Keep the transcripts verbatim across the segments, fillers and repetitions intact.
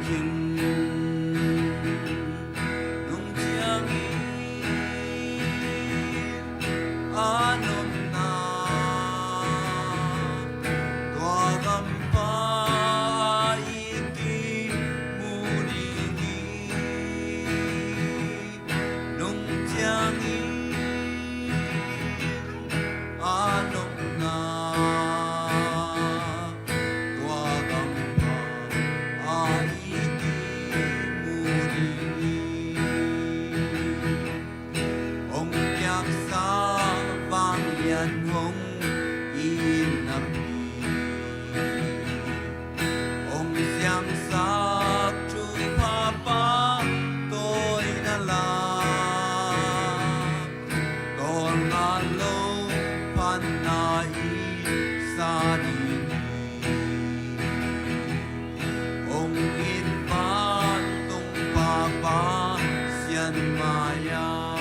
khin. Nung ciangin a nopna tua gampa i kimu ding hi. Nung ciangin a nopna tua gampa i kimu ding hi. Hong piaksa vanglian hong itna pi, hong siangsak thupha pa tawina la, tawlnga lo phatna i sa ding hi. Hong it vantung Pa Pasian mai-ah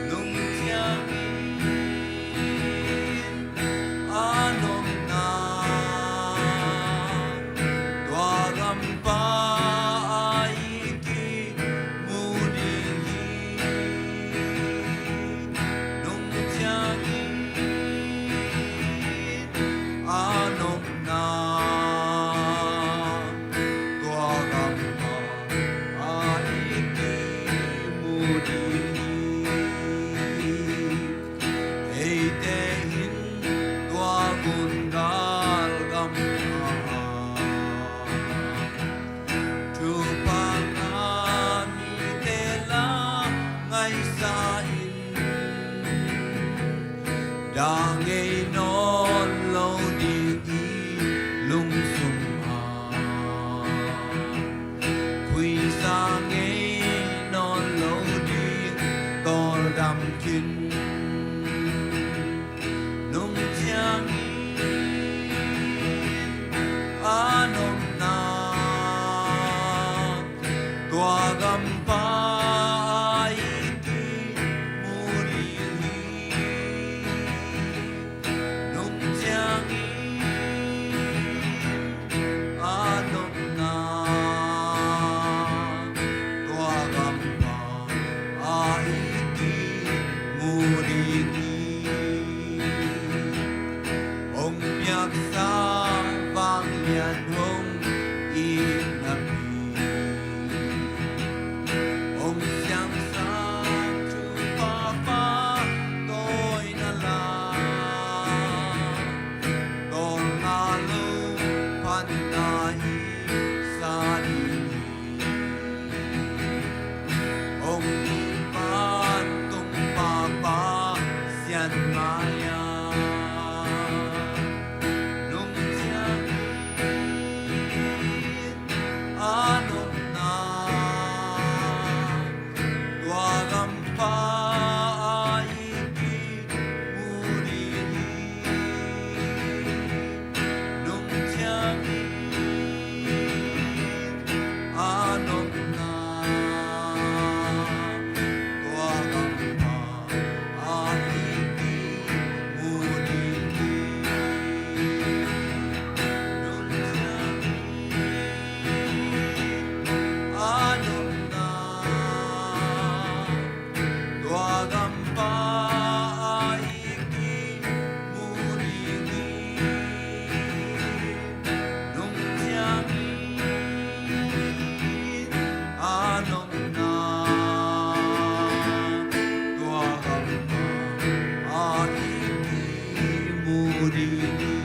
nung ciangin a nopna tua gampa i kimu ding hi. Nung ciangin a nopna tua gampa i kimu ding hi. Eite in tua gun gal gampa ah thupha ngah mite la ngaihsa in, dah ngei nawn lo ding i lungsim ah, khuiza ngei nawn lo ding tawldam khin. Nung ciangin a nopna tua gampa i kimu ding hi. Nung ciangin a nopna tua gampa i kimu ding hi. Hong piaksa vanglian hong itna pi, hong siangsak thupha pa tawina la, tawlnga lo phatna i sa ding hi. Hong it vantung Pa Pasian mai-ah nung ciangin a nopna tua gampa i kimu ding hi. Nung ciangin a nopna tua gampa i kimu ding hi. Nung ciangin a nopna tua gampa i kimu ding hi. Nung ciangin a nopna tua gampa i kimu ding hi.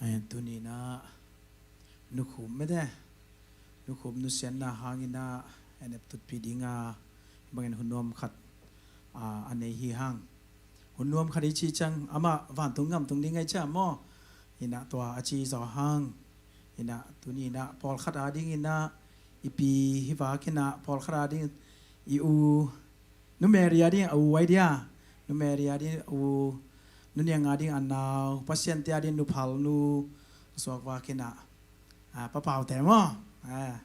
Ai, tuni-in ah nukhum mete, nukhum nusiatna hangin ah en ep tutpih ding a, bangin hun nuam khat a, a nei hi hang. Hun nuam khat i cih ciang amah vantung gam tung ding ahi ciang maw. Inah tua a ci zaw hang. Inah tuni inah pawlkhat a ding inah i pi hi vak inah pawlkhat a ding i u Nu Mary a ding a u ai dia. Mary a ding u, Nu Niang a ding a nau, Pasian te a ding Nu Phal nu, suak vak inah, ah, Pa Pau te maw? Ah,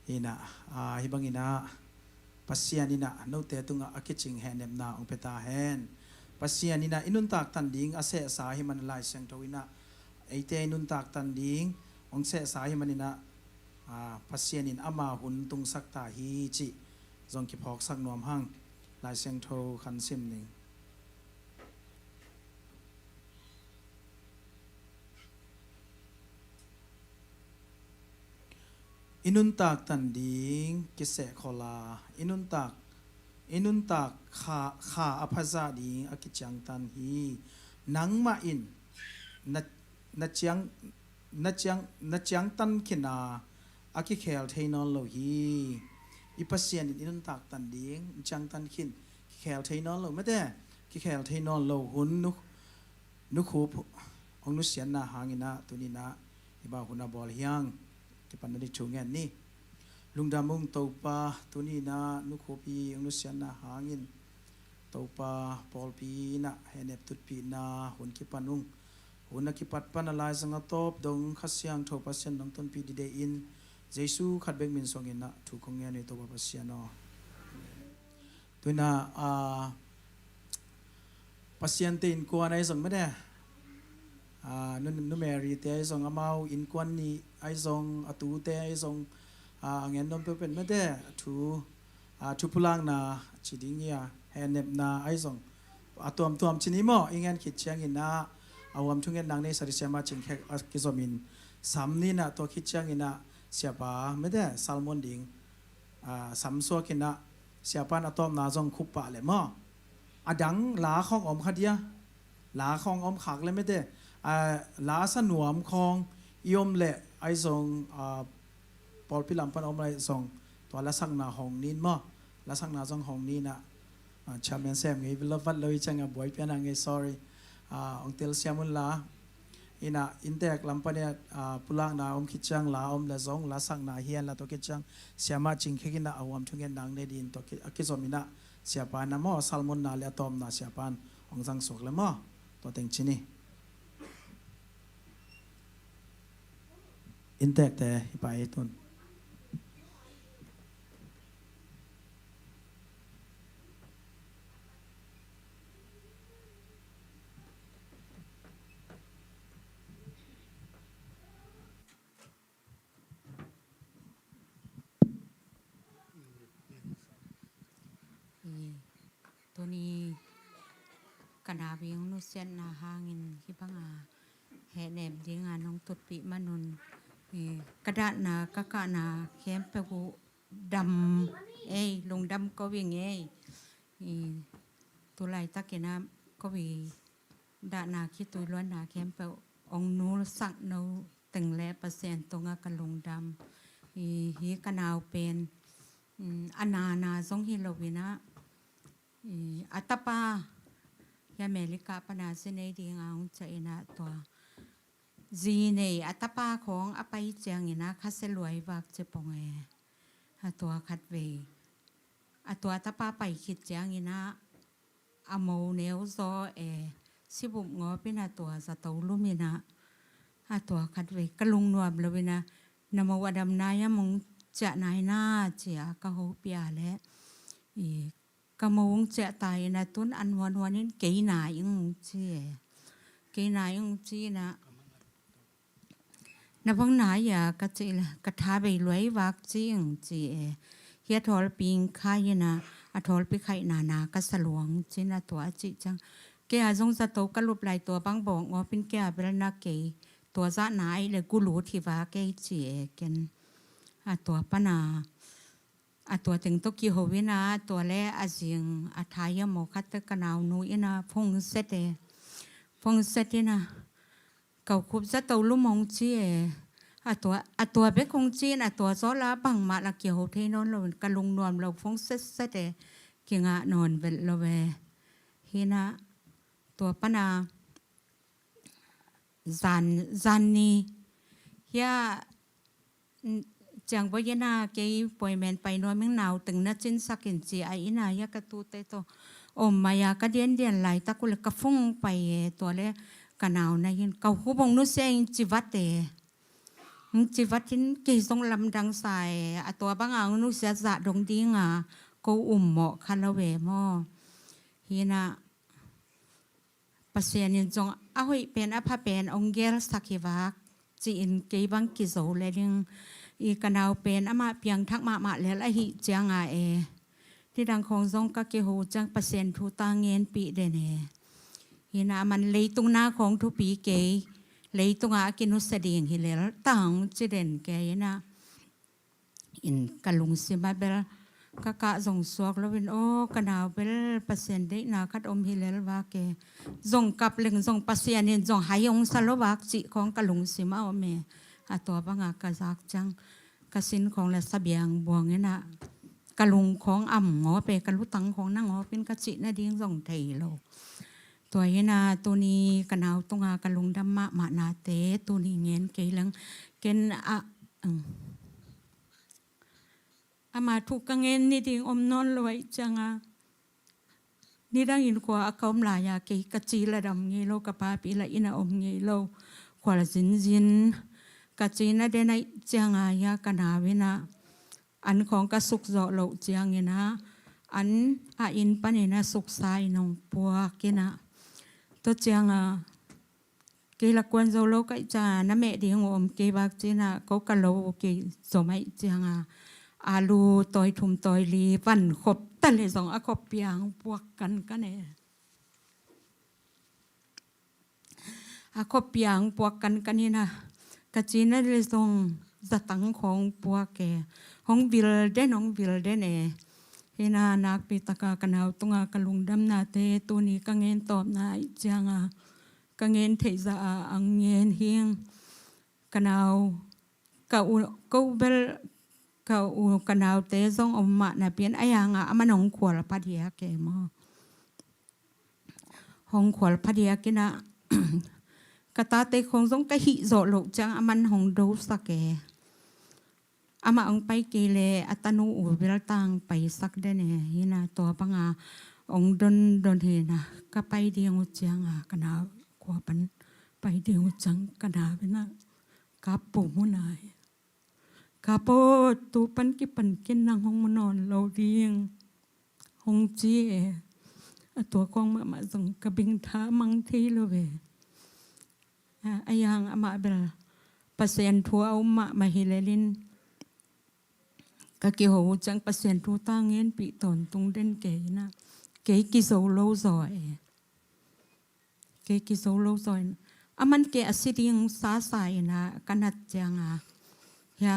inah, ah, hih bang inah, Pasian inah note tungah a kicing hehnepna hong pia ta hen. Pasian inah i nuntak tan ding a sehsa ahih man Lai Siangtho inah eite i nuntak tan ding hong sehsa ahih man inah, ah, Pasian in ama hun tungsak ta hi cih zong kiphawksak nuam hang. Lai Siangtho khan sim ning. I nuntak tan ding kiseh khol a, i nuntak, i nuntak kha, kha a phazah ding a kiciangtan hi. Nangmah in na, na ciang, na ciang, na ciangtan khin a, a kikhel thei nawn lo hi. I Pasian in i nuntak tan ding ciangtan khin, kikhel thei nawn lo mete, kikhel thei nawn lo hun nu, Nu Khup hong nusiatna hang inah tuni inah hih bang hun a bawl hi hang. Kipan na ding thu ngen ni. Lungdam ung Topa, tuni inah Nu Khup i hong nusiatna hangin Topa pawlpi inah hehnep tutpihna hun kipan ung. Hun a kipat pan a laizang a tawp dong Kha Siangtho Pasian nong tonpih dide in Jesu khat bek min suang inah thu kong ngen hi Topa Pasian aw. Tuni inah, ah, Pasian te innkuan ahi zong mete, ah, Nu, Nu Mary te ahi zong, amau innkuan nih ahi zong, a tute ahi zong, ah, a ngen nuam peuhpeuh mete, thu, ah, thupulakna ci ding hi a, hehnepna ahi zong, a tuamtuam ci ni maw, i ngen khit ciang inah, a huam thungen nang nei sa ding Siamah Cing Khek a kizom in sam ni inah, tua khit ciang inah siapa mete, sermon ding, ah, sam suak inah, siapa in a tawpna zong khup pah leh maw, a dang la khawng om kha dia, la khawng om khak leh mete, ah, la sa nuam khawng i om leh ahi zong, ah, pawlpi lam pan om leh zong tua lasakna hong ni in maw, lasakna zong hong ni inah, ah, chairman sem ngei lo vat lo i ciang a buai pian a ngei, sorry, ah, hong telsiam un la. Inah inntek lam pan inah, ah, pulakna om khit ciang la om leh zong lasakna hi a, la tua khit ciang Siamah Cing Khek inah a huam thungen nang nei ding tua ki, a kizom inah siapa inah maw, sermon na leh a tawpna siapa in hong zang suak leh maw, tua teng ci ni. Inntek te hi pai tun. I, tuni ka nau in hong nusiatna hangin hih bang a hehnep ding a nong tutpih man un, i, ka dahna ka kahna khempeuh uh dam ei, lungdam ko ing ei. I, tu laitak inah ko i dahna khitui luanna khempeuh hong nulsak no teng leh Pasian tungah ka lungdam. I, hih ka nau pen, mm, a nana zong hi lo inah, i, a tapa hih America pan a zi nei ding a hong ciah inah tua zi nei a tapa khawng a pai ciang inah khasia luai vak ci pong e. A tua khatvei, a tua tapa pai khit ciang inah a mo neu zaw e, sibup ngawp inah tua zato lum inah, a tua khatvei ka lungnuam lo inah, na mo a dam nai a mong ciah nai na ci a ka hopih a leh, i, ka mo hong ciah ta inah tun an huanhuan in kei na ing ci e, kei na ing ci inah, na bang na hia ka cih leh ka tha bei luai vak ci ing ci e. Hih a thawlpi ing khai inah a thawlpi khaihna na ka sa luang ci inah tua a cih ciang, kei a zong zato ka lup lai, tua bang bawk ngawp in kei a bel na kei, tua zah na ahih leh gu lut hi vak ei ci e ken. A tua pan a, a tua teng tawh kiho inah tua leh a zing a tha hia maw khat teh ka naunu inah phone set e, phone set inah, ka u Khup zato lum hong ci e. A tua, a tua bek hong ci in a tua zaw la bangmah la kiho thei nawn lo in ka lungnuam lo, phone set set e, kingah nawn velh lo e. Hi inah tua pan a zan, zan ni hia, mm, ciang bawi inah kei puai men pai nuam ing, nau teng na cinsak in ci a inah hia ka tute tawh om mai-a ka diandian laitak uh le ka phone pai e, tua le ka nau na hin ka hup hong nusia in civat e. Hong civat in kei zong lamdang sa e, a tua banga hong nusia zah dong dinga ko um mawh kha lo e maw. Hi na Pasian in zong a hoih pen a pha pen hong gelsak hi vak, ci-in kei bang kizo le ding. I ka nau pen amah piangthak mahmah lel ahih cianga e, nidang khawng zong ka kiho ciang Pasian thu ta ngenpih den e. Hi na a man leitung na khawng thupi kei, leitunga a kinusia ding hi lel tang ci den kei hi na. In ka lungsim ah bel ka kah zong suak loin, aw ka nau bel Pasian deihna khat om hi lel vak e. Zong kap leng zong Pasian in zong hai hong sa lo vak cih khawng ka lungsim ah om e. A tua banga ka zak ciang ka sin khawng le sabiang buang in a, ka lung khawng am ngawp e, ka lutang khawng na ngawp in ka cih nading zong thei lo. Tua hi na tuni ka nau tunga ka lungdam mahmah nate tuni ngen kei leng ken a, ama thu ka ngen ni ding om nawn lo ahih cianga, nidang in khua a ka om lai-a kei ka ci la dam ngei lo, ka papi la inn a om ngei lo, khual zinzin ka ci na den ahih cianga hia ka nau in a an khawng ka suk zawh loh ciangin a, an a inn panin a suksa in hong puak in a, tua cianga kei la kuan zo lo ka hih cianga na meh ding uh om kei vak ci-in a, ko ka lo uh kei zom ahih cianga alu tawi thum tawi li van khop ta le zong a khop piang puak kankan e. A khop piang puak kankan hi na, ka ci na le zong zatang khawng puak e. Hong vil den, hong vil den e. Hi na nakpi taka ka nau tunga ka lungdamnate tuni ka ngen tawpna ahih cianga ka ngen theih zah a ang ngen hing. Ka nau, ka u, ko bel ka u ka naute zong om mah napi-in a yanga a man hong khual phadiak e maw. Hong khual phadiak in a, ka tate khawng zong ka hih zawh loh ciang a man hong dosak e. Amah hong pai kei le a tanu uh bel tang paisak den e. Hi na tua banga hong dondon hi na ka pai ding uh cianga ka nau khua pan pai ding uh ciang ka nau in a ka pum uh nai. Ka pawt tu pan kipan ken nang hong mu nawn lo ding hong ci e. A tua khawng mahmah zong ka bingtha mang thei lo e. A, a yang amah bel Pasian thu a um mahmah hi lelin ka kiho uh ciang Pasian thu ta ngenpih tawntung den kei na, kei kizo lo zaw e. Kei kizo lo zaw in a man kei a si ding sasa in a ka nat cianga hia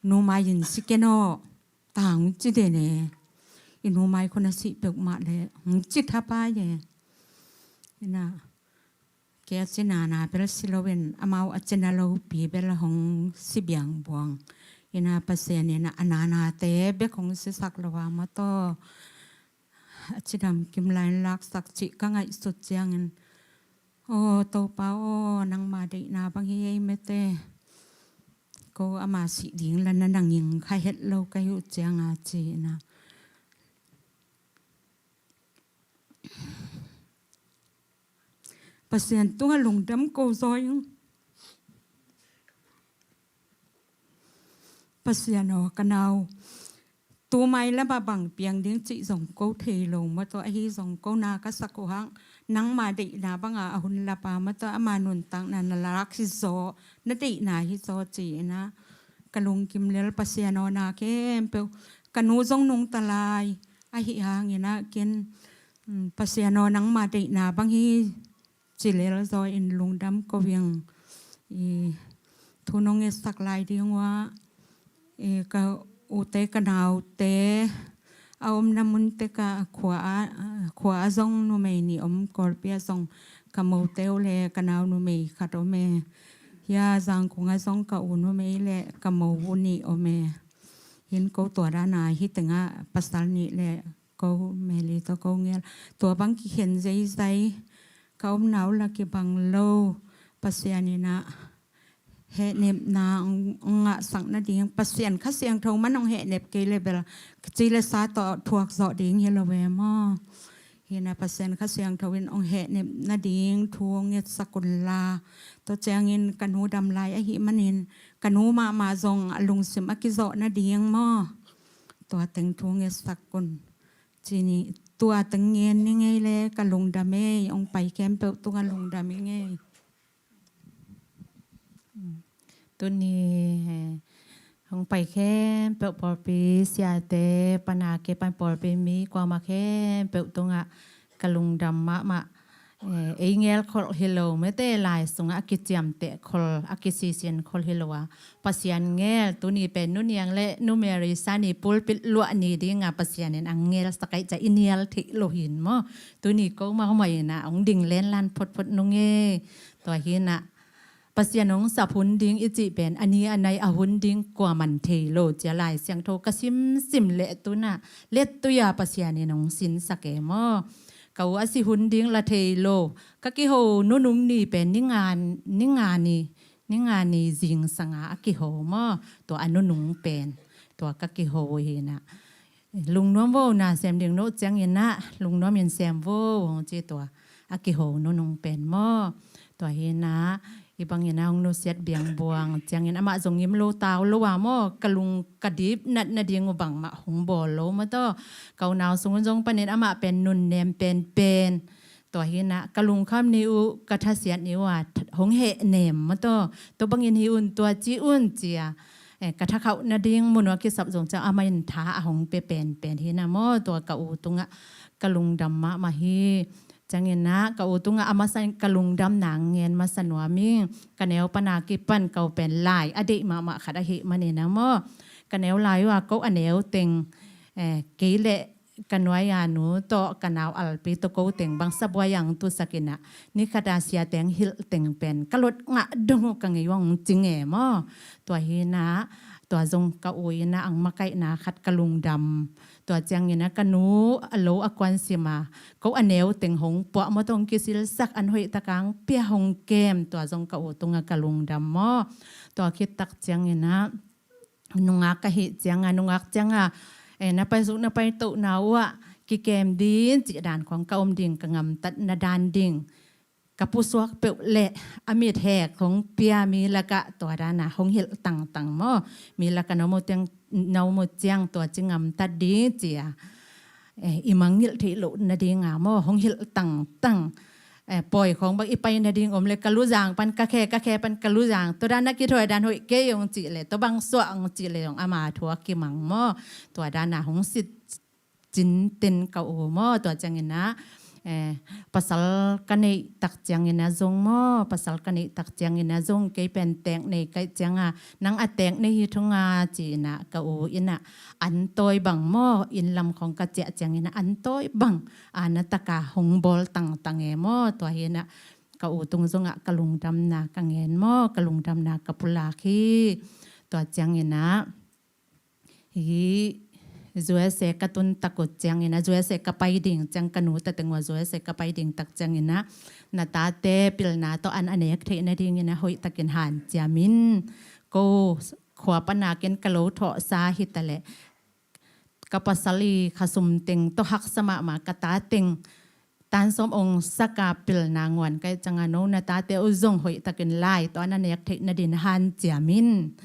numai in si ken aw tang ci den e. I numai khun a sih peuhmah le hong ci thapai e. Hi na kei a ci nana bel si loin amau a ci na lopi bel hong si biang buang. Hi na Pasian in a nanate bek hong sisak lo a maw taw. A cidam kim lai-in laksak cih ka ngaihsut ciangin, aw Topa aw, nangma deihna bang hi ei mete. Ko ama sih ding la na nanging kha het lo ka hi uh cianga ci-in a, Pasian tungah lungdam ko zaw ing. Pasian aw, ka nau tu mailamah bang piang ding cih zong ko thei lo maw taw, ahi zong ko na ka sak uh hang nangma deihna banga a hun lapa maw taw, ama nuntakna na lak hi zaw, na deihna hi zaw ci-in a, ka lungkim lel Pasian aw, na khempeuh ka nu zong nungta lai ahi hangin a ken, mm, Pasian aw, nangma deihna bang hi ci lel zaw in lungdam ko ing. I thu nong etsak lai ding uh a, i ka ute ka naute a omna mun tek a khua a, khua a zong numei nih om, Kawlpi a zong ka mote uh le ka nau numei khat om e. Hia Zangkong a zong ka u numei le ka mo uh nih om e. Hin ko tua dana hi tengah pasal nih le ko Meli tawh ko ngel. Tua bang kikhen zeizai ka omna uh la kibang lo. Pasian in a hehnepna hong, hong ngahsak nading, Pasian Kha Siangtho man hong hehnep kei le bel ka ci le sa tawh thuak zawh ding hi lo ve maw. Hina Pasian Kha Siangtho in hong hehnep nading thu hong ngetsak unla, tua ciangin ka nu dam lai ahih manin ka nu mahmah zong a lungsim a kizawh nading maw, tua teng thu ngetsak un. Cini tua teng ngen ni ngei le ka lungdam ei, hong pai khempeuh tungah lungdam i ngei. Tuni hong pai khempeuh pawlpi siate pana kipan pawlpi mi kuama khempeuh tungah ka lungdam mahmah. Ei ngel khol hi lo, mete lai sungah a kiciamteh khol, a kisisian khol hi lo a, Pasian ngel, tuni pen nu Niang le nu Mary sani pulpit luah ni dinga Pasian in a ngelsak ai ca i nial theih lo hin maw. Tuni ko mahmah ina hong ding lenlan photphot nung ei. Tua hina Pasian hong sap hun ding i cih pen a ni a nai a hun ding kua man thei lo cia Lai Siangtho ka simsim leh tuna lettui-a Pasian in hong sinsak e maw. Ka u a si hun ding la thei lo. Ka kiho nunung ni pen ni nga ni, ni nga ni zingsanga a kiho maw. Tua a nunung pen tua ka kiho hina. Lungnuam vo, na sem ding no ciangina lungnuam in sem vo hong ci tua a kiho nunung pen maw. Tua hina i bangina hong nusiat biangbuang ciangin amah zong ngim lo tau lo a maw, ka lung ka dip nat nading uh bangmah hong bawl lo maw taw. Ka unau sungun zong panin amah pen nunnem penpen. Tua hina ka lungkham ni uh, ka thasiat ni uh a hong hehnem maw taw. Tua bangin hi un, tua ci un cia. Eh, ka thakhauh nading mun uh a kisap zong ciang amah in tha a hong pia penpen hina maw. Tua ka u tungah ka lungdam mahmah hi. Ciangina ka u tungah a masa in ka lungdamna ngen masa nuam ing. Ka neu pana kipan ka u pen lai a deih mahmah khat ahih manina maw. Ka neu lai uh a ko a neu teng, eh, kei leh ka nuai-a nu tawh ka nau alpi tawh ko teng bang sabuai ang tusak ina, ni khata sia teng hilh teng pen ka lot ngah dong uh ka ngei uang cing e maw. Tua hina tua zong ka u ina ang makaihna khat ka lungdam. Tua ciangina ka nu a lo a kuan sima ko a neu teng hong puah maw tong kisilsak an hoih takang pia hong kem, tua zong ka u tunga ka lungdam maw. Tua khit tak ciangina nungak ka hih cianga, nungak cianga, eh, na pai suk na pai tohna uh ah kikem din cih dan khong ka om ding, ka ngamtatna dan ding ka pusuak peuh leh a mit hek hong pia mi lakah tua dana hong hilh tangtang maw. Mi lakah na mu ciang, na mu ciang tua ci ngamtat ding cia. Eh, i mangngilh theih loh nadinga maw hong hilh tangtang. Eh, pawi khawng bang i pai nading om le ka luzang pan ka khe, ka khe pan ka luzang, tua dan a kithuai dan hoih kei hong cih le, tua bang suah hong cih le hong ama thu a kimang maw. Tua dan a hong sit cinten ka u maw. Tua ciangina, eh, pasal ka neih tak ciangina zong maw, pasal ka neih tak ciangina zong kei pen tek nei kaih cianga nang a tek nei hi thunga ci ina ka u ina an tawi bang maw, inn lam khawng ka ciah ciangina an tawi bang a na taka hong bawl tangtang e maw. Tua hina ka u tung zongah ka lungdamna ka ngen maw, ka lungdamna ka pulak hi. Tua ciangina hi U S A ka tun takut ciangina U S A ka pai ding ciang ka nu ta teng ua U S A ka pai ding tak ciangina na tate pilna tawh an a nek theih nadingina hoih takin hanciam in. Ko khua panakin ka lo thawhsa hitaleh ka pasal i khasum teng tawh haksa mahmah ka ta teng tan sawm ong saka pilna nguan kai cianga no na tate uh zong hoih takin lai tawh an a nek theih nadin hanciam in.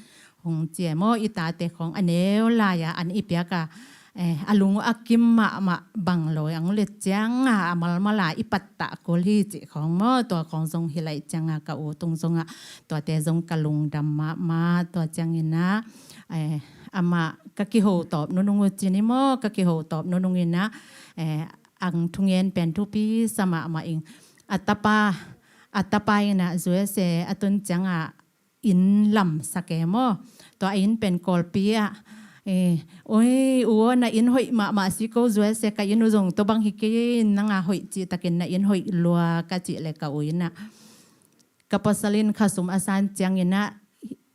Hong cia maw, i tate khong a neu lai-a an i piaka, eh, a lung uh a kim mahmah bang lo ang le cianga a malmala i pattah kul hi cih khong maw. Tua khong zong hi laih cianga ka u tung zongah tuate zong ka lungdam mahmah. Tua ciangina, eh, amah ka kiho tawp nunung uh cini maw, ka kiho tawp nunung ina, eh, ang thungen pen thupi sa mahmah ing. A tapa, a tapa ina U S A a tun cianga inn lamsak e maw. Tua inn pen Kawlpi ah, eh, oi u aw, na inn hoih mahmah si ko, U S A ka inn uh zong tua bang hi kei, nanga hoih cih takin na inn hoih lua ka cih le ka u ina ka pasal in khasum a san ciangina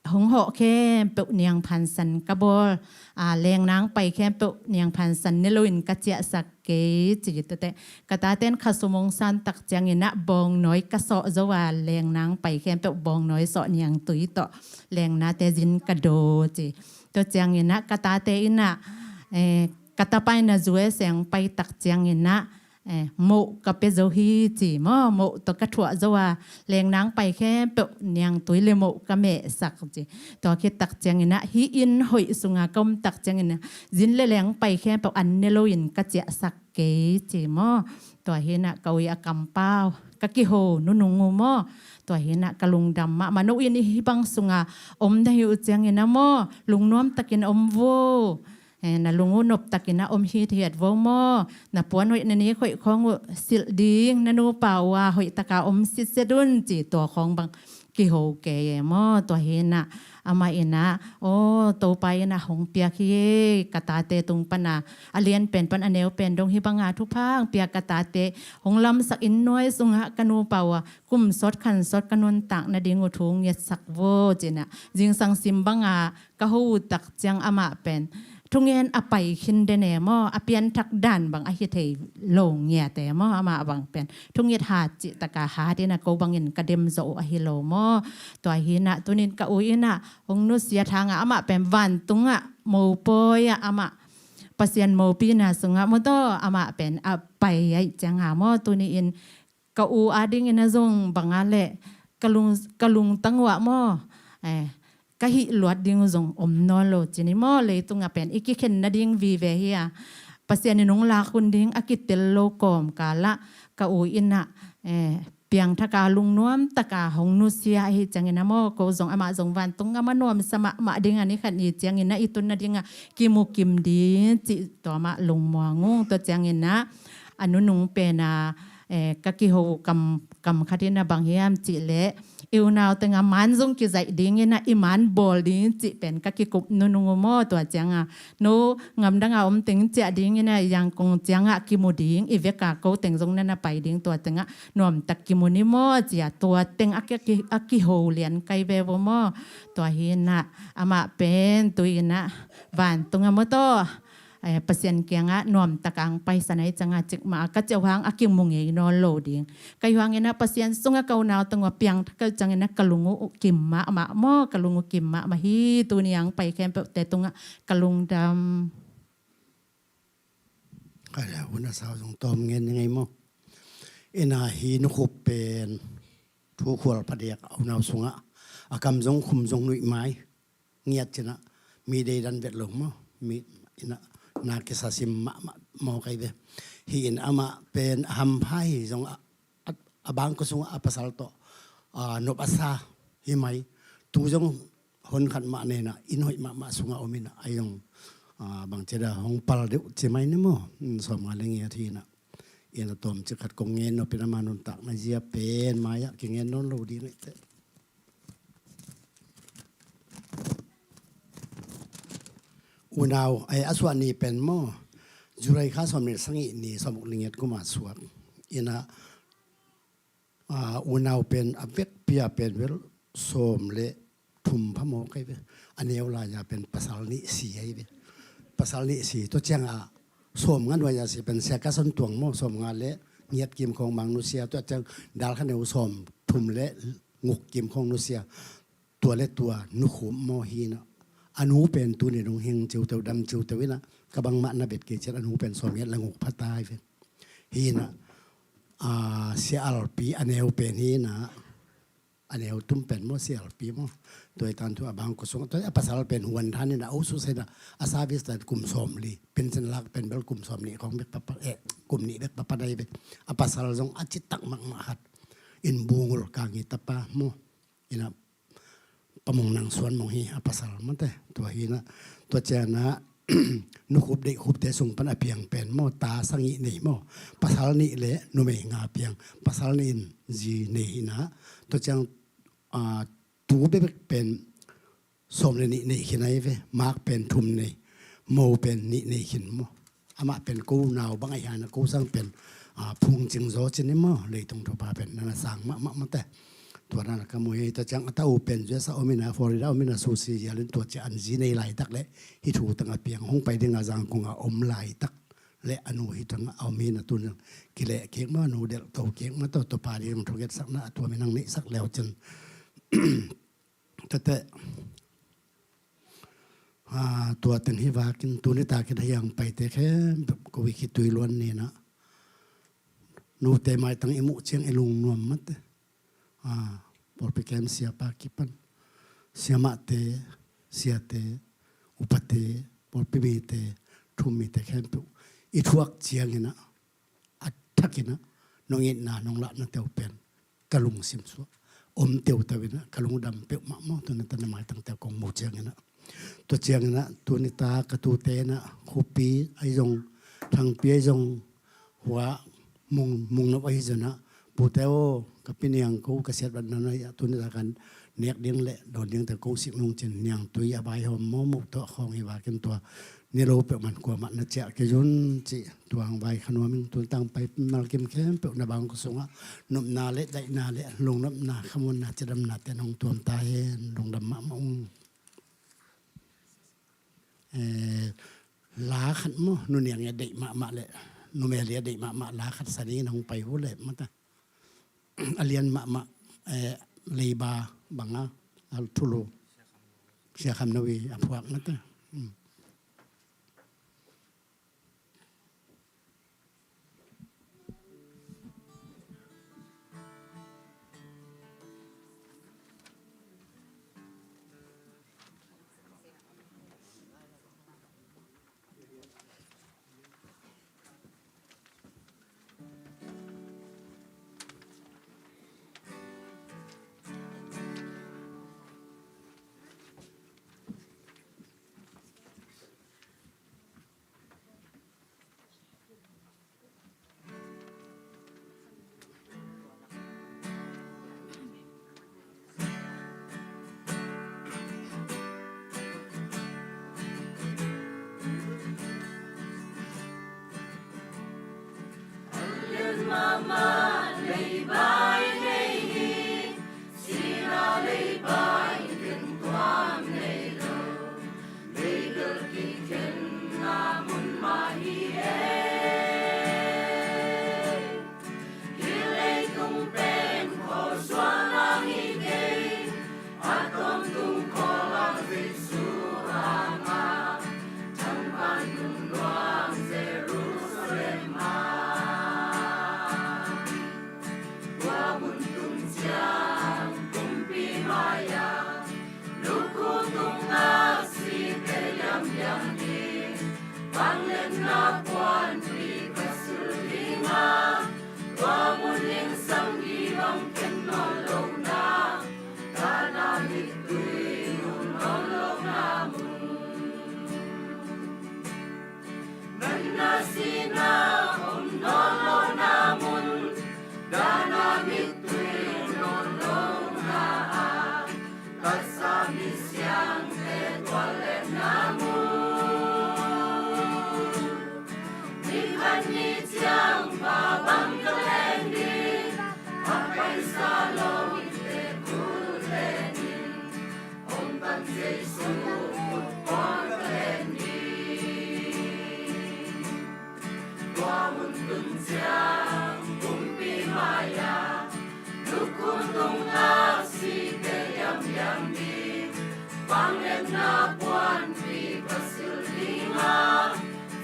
hong hawh khempeuh niang phansan ka bawl, a, lengnang pai khempeuh niang phansan ni loin ka ciahsak kei ci tute. Ka taten khasum hong san tak ciangina bawngnawi ka sawh zo a, lengnang pai khempeuh bawngnawi sawh niang tui tawh lengnate zin ka do ci. Tua ciangina ka tate ina, eh, ka tapaina U S A hong pai tak ciangina eh, moh ka pia zo hi ci maw, moh tawh ka thuah zo a, lengnang pai khempeuh niangtui le moh ka mehsak ci. Tua khit tak ciangin ah hih inn hoih sungah ka om tak ciangin ah zin le leng pai khempeuh an ne loin ka ciahsak kei ci maw. Tua hi-in ah ka ui a kampau ka kiho nunung uh maw. Tua hi-in ah ka lungdam mahmah. No in hih bang sungah om na hi uh ciangin ah maw, lungnuam takin om vo. Eh, na lung uh noptakin ah om hithiat vo maw. Na puan hoih na nik hoih khawng uh silh ding, na nupa uh a hoih taka om sitset un ci, tua khawng bang kiho kei e maw. Tua hi-in ah amah in ah, aw, Topa in ah hong piak hi, ka tate tung pan a, a lian pen pan a neu pen dong hih banga thupha hong piak, ka tate hong lamsak inn nuai sungah ka nupa uh a kum sawt khan sawt ka nuntak nading uh thu ngetsak vo ci-in ah zingsang sim banga ka ho uh tak ciang amah pen thungen a pai khin den e maw, a pianthak dan bang ahi thei lo ngiat e maw. Amah bang pen thunget hat cih taka hat in ah ko bangin ka dem zawh uh ahi lo maw. Tua hi-in ah tunin ka u in ah hong nusiat hangah amah pen vantungah mopawi ah amah Pasian mopina sungah maw, tua amah pen a pai ahih cianga maw, tuni-in ka u adingin ah zong banga le ka lung, ka lungtang uh ah maw, eh, ka hih luat ding uh zong om nawn lo ci ni maw. Leitungah pen i kikhen nading vive hi a, Pasian in hong lak hun ding a kitel lo kawmkal ah ka u in ah, eh, piangthak a lungnuam taka hong nusia ahih ciangin ah maw, ko zong amah zong vantung a ma nuamsa mahmah ding a, ni khat ni ciangin ah i tun nading ah kimu kim ding cih tua mah lungmuang ung. Tua ciangin ah a nunung pen a, eh, ka kiho kam, kam khat in ah bang hiam cih leh, i unau tengah man zong kizaih dingin ah i man bawl ding cih pen ka kikup nunung uh maw. Tua ciangah no ngamdang a om teng ciah dingin ah Yangon ciangah kimu ding, i vek a ko teng zong na na pai ding, tua tengah nuamtak kimu ni maw ci a, tua teng a ki, a ki, a kiho lian kai ve vo maw. Tua hi-in ah amah pen tu-in ah vantung ah maw, tua, eh, Pasian kiangah nuamtak a hong paisan ahih ciangah cikmah a ka ciah uh hang a kimu ngei nawn lo ding. Ka hih hangin ah Pasian sungah ka unau teng uh a piangthak ka hih ciangin ah ka lung uh kim mahmah maw, ka lung uh kim mahmah hi. Tuni a hong pai khempeuhte tungah ka lungdam. Khadia hun a sau zong tawm ngen ni ngei maw. Ina hi nukhup pen thukhual phadiak a unau sungah a kam zong khum zong nuih mai ngiat cinah mi deidan vet lo maw. Mi inah na kisa sim mahmah maw kai ve. Hi in amah pen a hampha hi zong a, a, a bangkua sungah a pasal tawh, a, nop a sa hi mai. Tu zong hon khat mah nei inah inn hoih mahmah sungah om inah a zong, a, bangci da hong pal deuh ci mai ni maw. Sawmnga le ngiat hi inah. Ina tawmcik khat kong ngen nop in ama nuntakna zia pen mai-ah kingen nawn lo ding hi teh. Unau, ai, a suah ni pen maw, July kha sawm nih sagih ni, sawmguk le ngiat kuma suak. Ina, a, unau pen a vekpi-a pen bel sawm le thum pha maw kai ve. A neu lai-a pen pasal nih si ai ve. Pasal nih si, tua ciangah sawmnga nuai-a si pen Sia Ka Son Tuang maw, sawmnga le ngiat kim khawng mang nusia, tua ciang dal kha neu sawmthum le nguk kim khawng nusia. Tua le tua nukhup maw hi inah. A nu pen tuni dong hing ciuteu, dam ciuteu inah, ka bangmah na bet kei ciat a nu pen sawmngiat le nguk pha tai ve. Hi inah, a, Sia Alpi a neu pen hi inah, a neu tum pen maw, Sia Alpi maw. Tua hi tan tu a bangkua sung, tua a pasal pen huan than inah, a usu sa inah, a service tan kum sawmli, pension lak pen bel kum sawmnih khawng bek papa, eh, kum nih bek papa dai bek. A pasal zong a citak mahmah khat. In bungul ka ngi tapa maw. Inah Pa Mung Nang Suan Mung hi a pasal mate. Tua hi inah, tua ciangah nukhup deihkhupte sung pan a piang pen maw, ta sagih nei maw. Pasal nih le numei nga piang. Pasal nih in zi nei inah. Tua ciang, a, tu bekbek pen sawm le nih nei khin ai ve. Mak pen thum nei, mo pen nih nei khin maw. Amah pen ko nau bang ahi hana ko sang pen, a, phungcing zaw cin i maw, leitung thupha pen nana sang mahmah mate. Tua nana ka mu hi. Tua ciang a ta u pen U S A om ina, Florida om ina, susi zialin tua ciang an zi nei laitak le hi thu tang a piang hong pai ding a Zangkong a om laitak le a nu hi tang a om hi na tun kileh kik maw, a nu delh to kik maw, to, to pa ding thunget sakna a tua minang neihsak leu cin. Tete, a, tua teng hi vakin tuni takin a hiang paite khempeuh ko i khitui luan nina. note maitang i muh ciang i lungnuam mate. A, pawlpi kem siapa kipan, siamahte, siate, upate, pawlpi mite, thu-um mite khempeuh i thuak ciangin ah, a thakin ah nong itna nong lahna teu pen ka lungsim suah om teuteu in ah, ka lungdam peuhmah maw. Tuni ta na maitangte kong mu ciangin ah, tua ciangin ah tuni ta ka tute in ah, Khupi ahi zong, Thangpi ahi zong, hua Mung, Mung Nop ahi zong ah, pute aw, ka pi Niang ko ka siat vat na na, tuni ta kan nek ding le dawn dingte kong sik nung cin, Niangtui a vaihawm maw, muh tawh khawng hi vakin tua ni lo peuhmah kuamah na ciah kei un cih, tua hang vai kha nuam ing. Tun tang pai malkim khempeuh na bang ko sungah nopna le daihna le lungnopna, khamuanna, cidamnate nong tuam ta hen. Lungdam mahmah ung. Eh, la khat maw, Nu Niang i a deih mahmah le Nu Mel i a deih mahmah la khat sa ni, nong pai uh le mata. A lian mahmah, eh, leiba banga, a thulu, Sia Kham No i a phuak mata. Hmm. Mahmah leiba i nei hi, sihna leiba i khen tuam nei lo. Leibel kikhenna mun mah hi e. Hih leitung pen khawsuah lang hi kei, a tawntung khawlang Jesu hangah, thangkan lungnuam Jerusalem ah. Tua mun tun ciang kumpi mai-ah lukhu tungah site liamliam ding, vangliatna puanpi ka silh ding a, tua mun in samgi bang khen nawn lohna, dahna mittui nu nawn lohna mun. Natna sihna om nawn lohna mun, dahna mittui nawn lohna ah, Kha Siangtho misiangthe tualletna mun. Ni khat ni ciang pa bang ka len ding, a paisa lo in te kul len in, hong tan Jesu khut pawl ka len ding. Tua hun tun ciang kumpi mai-ah lukhu tungah site liamliam ding, vangliatna puanpi ka silh ding a,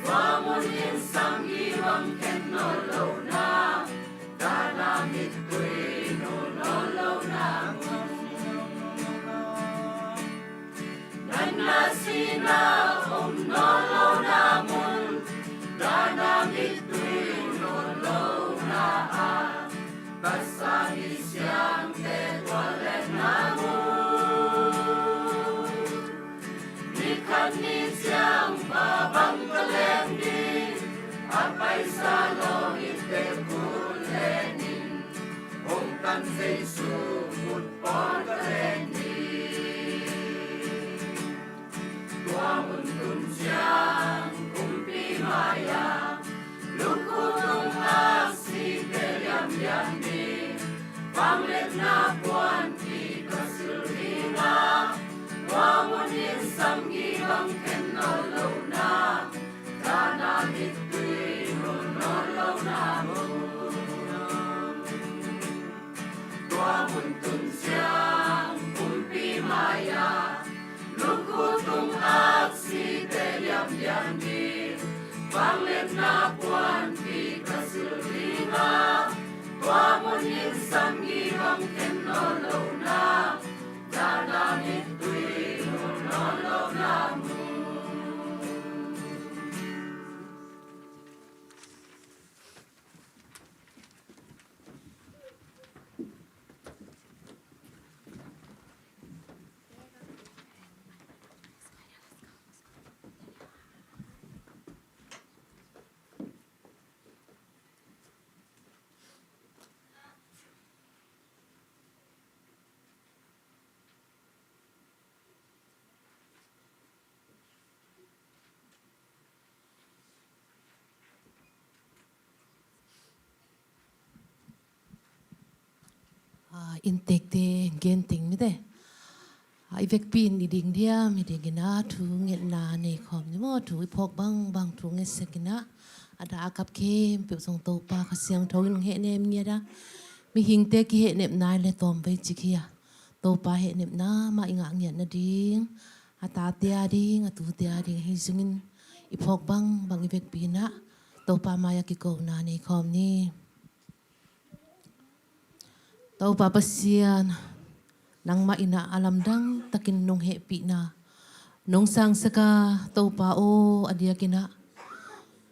tua mun in samgi bang khen nawn lohna, dahna mittui nu nawn lohna mun. Natna sihna om nawn lohna mun, dahna mittui nawn lohna ah, Kha Siangtho misiangthe tualletna mun. Ni khat ni ciang pa bang ka len ding, a paisa lo in te kul len in, hong tan Jesu khut pawl ka len ding. Tua hun tun ciang kumpi mai-ah lukhu tungah site liamliam ding, vangliatna puanpi ka silh ding a, tua mun in samgi bang khen nawn lohna, dahna mittui nu nawn lohna mun. Tua hun tun ciang kumpi mai-ah lukhu tungah site liamliam ding, vangliatna puanpi ka silh ding Tua mun in samgi bang khen nawn lo na, dahna mittui nawn lo na mu. Ah, inntekte gen ting mite. Ah, i vekpi in i ding diam, i ding in ah thu ngetna nei khawm ni maw, thu i phawk bangbang thu ngetsak in ah, a dah a kap khempeuh zong Topa Kha Siangtho in hong hehnem ngiat a, mihingte kihehnepna le tawmvei cik hi a, Topa hehnepna mah i ngah ngiat nading, a tate a ding, a tute a ding ahi zongin, i phawk bangbang i vekpi in ah Topa mai-ah kikona nei khawm ni. Topa Pasian, nangmah in ah a lamdang takin nong hehpihna nong sangsak a, Topa aw, a diakin ah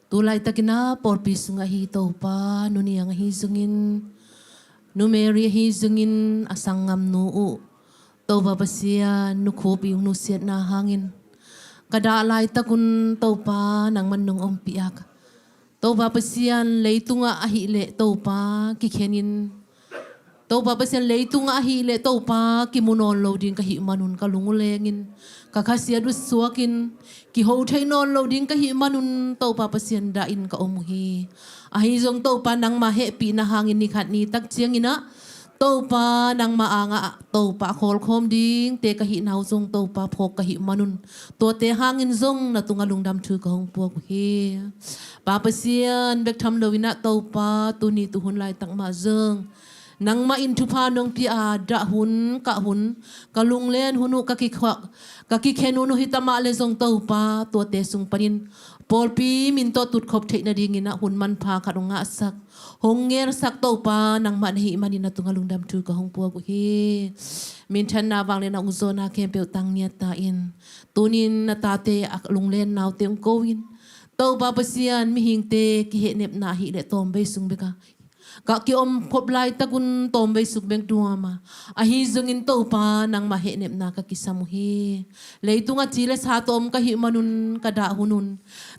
tu laitakin ah pawlpi sungah hi Topa, Nu Niang ahi zongin, Nu Mary ahi zongin, a sanggamnu uh Topa Pasian, Nu Khup i nusiatna hangin ka dah laitak un Topa nangman nong ompih a, Topa Pasian, leitungah ahih leh Topa kikhenin, Topa Pasian, leitungah ahih leh Topa kimu nawn lo ding ka hih manun ka lung uh lengin, ka khasiat uh suakin, kiho thei nawn lo ding ka hih manun Topa Pasian dahin ka om uh hi. Ahi zong Topa nangma hehpihna hangin ni khat ni tak ciangin ah Topa nangma angah Topa a khawlkhawm dingte ka hihna uh zong Topa phawk ka hih manun, tuate hangin zong na tungah lungdam thu ka hong puak uh hi. Pa Pasian, bek tham loin ah Topa tuni tuhun laitak mah zong nangmah in thupha nong pia a, dah hun, kah hun, ka lunglen hun uh, ka kikhuak, ka kikhen hun uh hi ta mah le zong Topa, tuate sung panin pawlpi min tawh tutkhop theih nadingin ah hun manpha khat hong ngahsak, hong ngelsak Topa nangmah na hih manin na tungah lungdam thu ka hong puak uh hi. Minthanna, vangliatna, hong zawhna khempeuh tang ngiat ta in, tunin na tate a lunglen naute hong ko in, Topa Pasian, mihingte kihehnepna ahih leh tawmvei sung bek a ka kiomkhop laitak un tawmvei suk bek duam a, ahi zongin Topa nangma hehnepna ka kisam uh hi. Leitungah ci le sa tawh om ka hih manun ka dah hun un,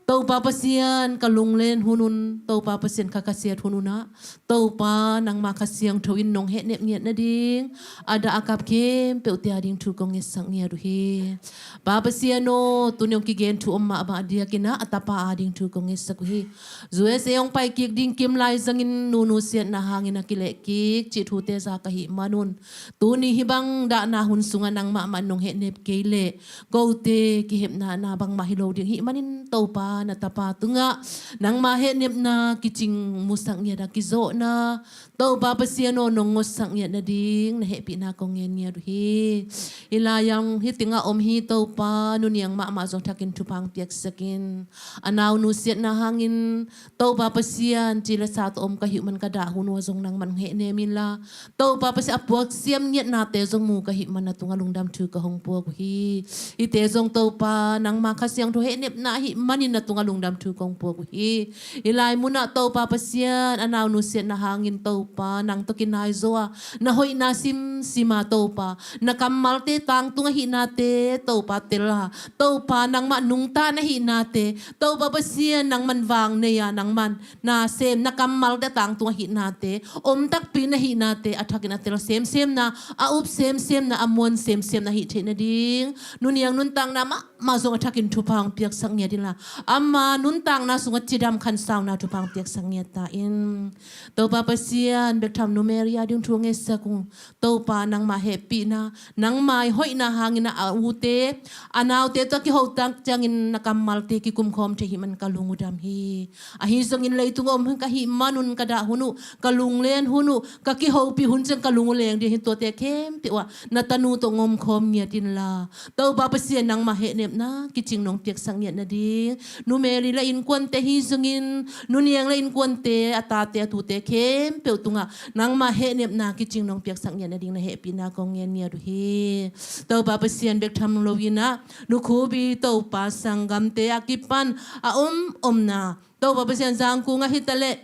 Topa Pasian, ka lunglen hun un, Topa Pasian, ka khasiat hun un ah Topa nangma Kha Siangtho in nong hehnep ngiat nading, a dah a kap khempeuhte a ding thu kong ngetsak ngiat uh hi. Pa Pasian aw, tuni hong kigen thu om mahmah a diakin ah a tapa a ding thu kong ngetsak uh hi. U S A hong pai kik ding kim lai zangin nu nusiatna hangin a kileh kik cih thute za ka hih manun, tuni hih bang dahna hun sungah nangmah mah nong hehnep kei leh kote kihepna na bangmah hi lo ding hih manin Topa na tapa tungah nangma hehnepna kicing musak ngiat a kizawhna Topa Pasian aw, nong ngawtsak ngiat nading na hehpihna kong ngen ngiat uh hi. Hih lai-ah hih tengah om hi Topa, Nu Niang mahmah zong thakin thupha hong piaksak in. A nau nusiatna hangin Topa Pasian, ci le sa tawh om ka hih man ka dah hun uh ah zong nangman hong hehnem inla, Topa Pasian, a puak siam ngiatnate zong mu ka hih man na tungah lungdam thu ka hong puak uh hi. Hihte zong Topa nangma Kha Siangtho hehnepna ahih manin na tungah lungdam thu kong puak uh hi. Hih lai munah Topa Pasian, a nau nusiatna hangin Topa nang tawh kinai zaw a, na hoihna simsim a Topa, na kammalte tangtung ahihnate Topa tel a, Topa nangmah nungta na hihnate, Topa Pasian nangman vang nei a, nangman na sem, na kammalte tangtung ahihnate, om takpi na hihnate a thakin a tel semsemna, a up semsemna, a muan semsemna hih theih nading Nu Niang nuntakna mah mah zong a thakin thupha hong piaksak ngiat inla, ama nuntakna sungah cidam khansauna thupha hong piaksak ngiat ta in. Topa Pasian, bek tham Nu Mary a ding thu ngetsak ung. Topa nangma hehpihna, nangma i hoihna hangin a ute, a naute tawh a kiho tak ciangin na kammalte kikumkhawm thei hih man ka lung uh dam hi. Ahi zongin leitung a om ka hih manun ka dah hun uh, ka lunglen hun uh, ka kihopih hun ciang ka lung uh leng ding hi, tuate khempeuh ah na tanu tawh ngomkhawm ngiat inla, Topa Pasian nangma hehnem na kicing nong piaksak ngiat nading, Nu Mary le innkuante hi zongin, Nu Niang le innkuante, a tate a tute khempeuh tungah nangmah hehnepna kicing nong piaksak ngiat nading na hehpihna kong ngen ngiat uh hi. Topa Pasian bek tham lo in ah, Nu Khup i Topa sanggamte a kipan a om omna, Topa Pasian Zangkung ah hi ta leh,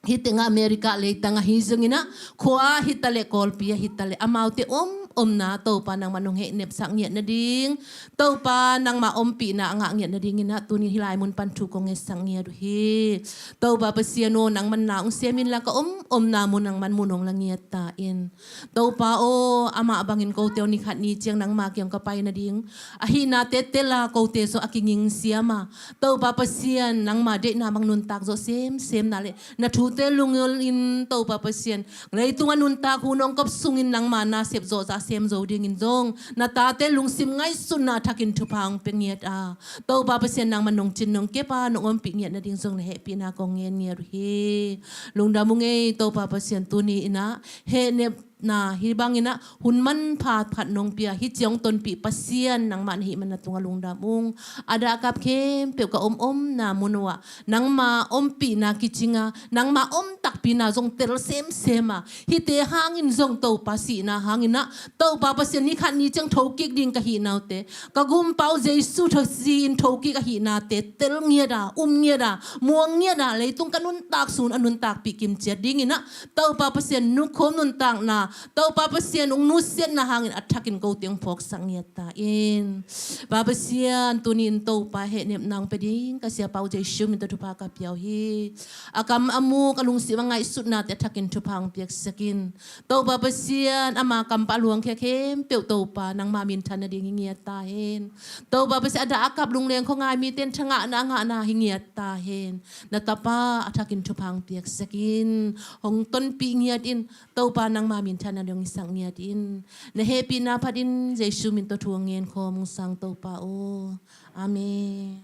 hih tengah America leitang ahi zongin ah, khua ahi ta leh, Kawlpi ahi ta leh, amaute om omna Topa nangmah nong hehnepsak ngiat nading, Topa nangmah ompihna a ngah ngiat nadingin ah, tuni hih lai mun pan thu kong ngetsak ngiat uh hi. Topa Pasian aw, nangman na hong sem inla, ka om omna mun nangman mun hong la ngiat ta in. Topa aw, amah bangin kote aw, ni khat ni ciang nangma kiang ka pai nading, a hihnate tel a, kote zong a kinging siam a, Topa Pasian, nangma deihna bang nuntak zawh semsem na leh, na thute lunggulh in, Topa Pasian, leitung a nuntak hun hong kop sungin nangma na sep zawh zah sem zo dingin zong, na tate lungsim ngaihsutna thakin thupha hong pia ngiat a, Topa Pasian, nangman nong cin nong kep a, nong ompih ngiat nading zong na hehpihna kong ngen ngiat uh hi. Lungdam ung ei, Topa Pasian, tuni in ah, hehnep na hih bangin ah hun manpha khat nong pia, hih ciang tonpih Pasian nangmah na hih man na tungah lungdam ung. A dahkap khempeuh ka om omna mun uh ah, nangma ompihna kicing a, nangma om takpina zong tel semsem a, hihte hangin zong Topa, sihna hangin ah, Topa Pasian, ni khat ni ciang thokik ding ka hihnaute, ka Gumpa uh Jesu tho si in thokik ahihnate tel ngiat a, um ngiat a, muang ngiat a, leitung ka nuntak sun a nuntakpih kimciat dingin ah, Topa Pasian, Nu Khup nuntakna, Topa Pasian hong nusiatna hangin a thakin kote hong phawksak ngiat ta in. Pa Pasian, tuni in Topa hehnepna hong pia ding ka siapa uh Jesu min tawh thupha ka pia uh hi. A kam a muk, a lungsim a ngaihsutnate a thakin thupha hong piaksak in. Topa Pasian, ama kampah a luangkhia khempeuh Topa, nangma minthan nading hi ngiat ta hen. Topa Pasian, a dah a kap lungleng khuangai mite in thangahna a ngahna hi ngiat ta hen. Na tapa a thakin thupha hong piaksak in. Hong tonpih ngiat in, Topa nangma minthan nading hong hisak ngiat in. Na hehpihna phat in Jesu min tawh thu hong ngen khawm ung sang Topa aw. Amen.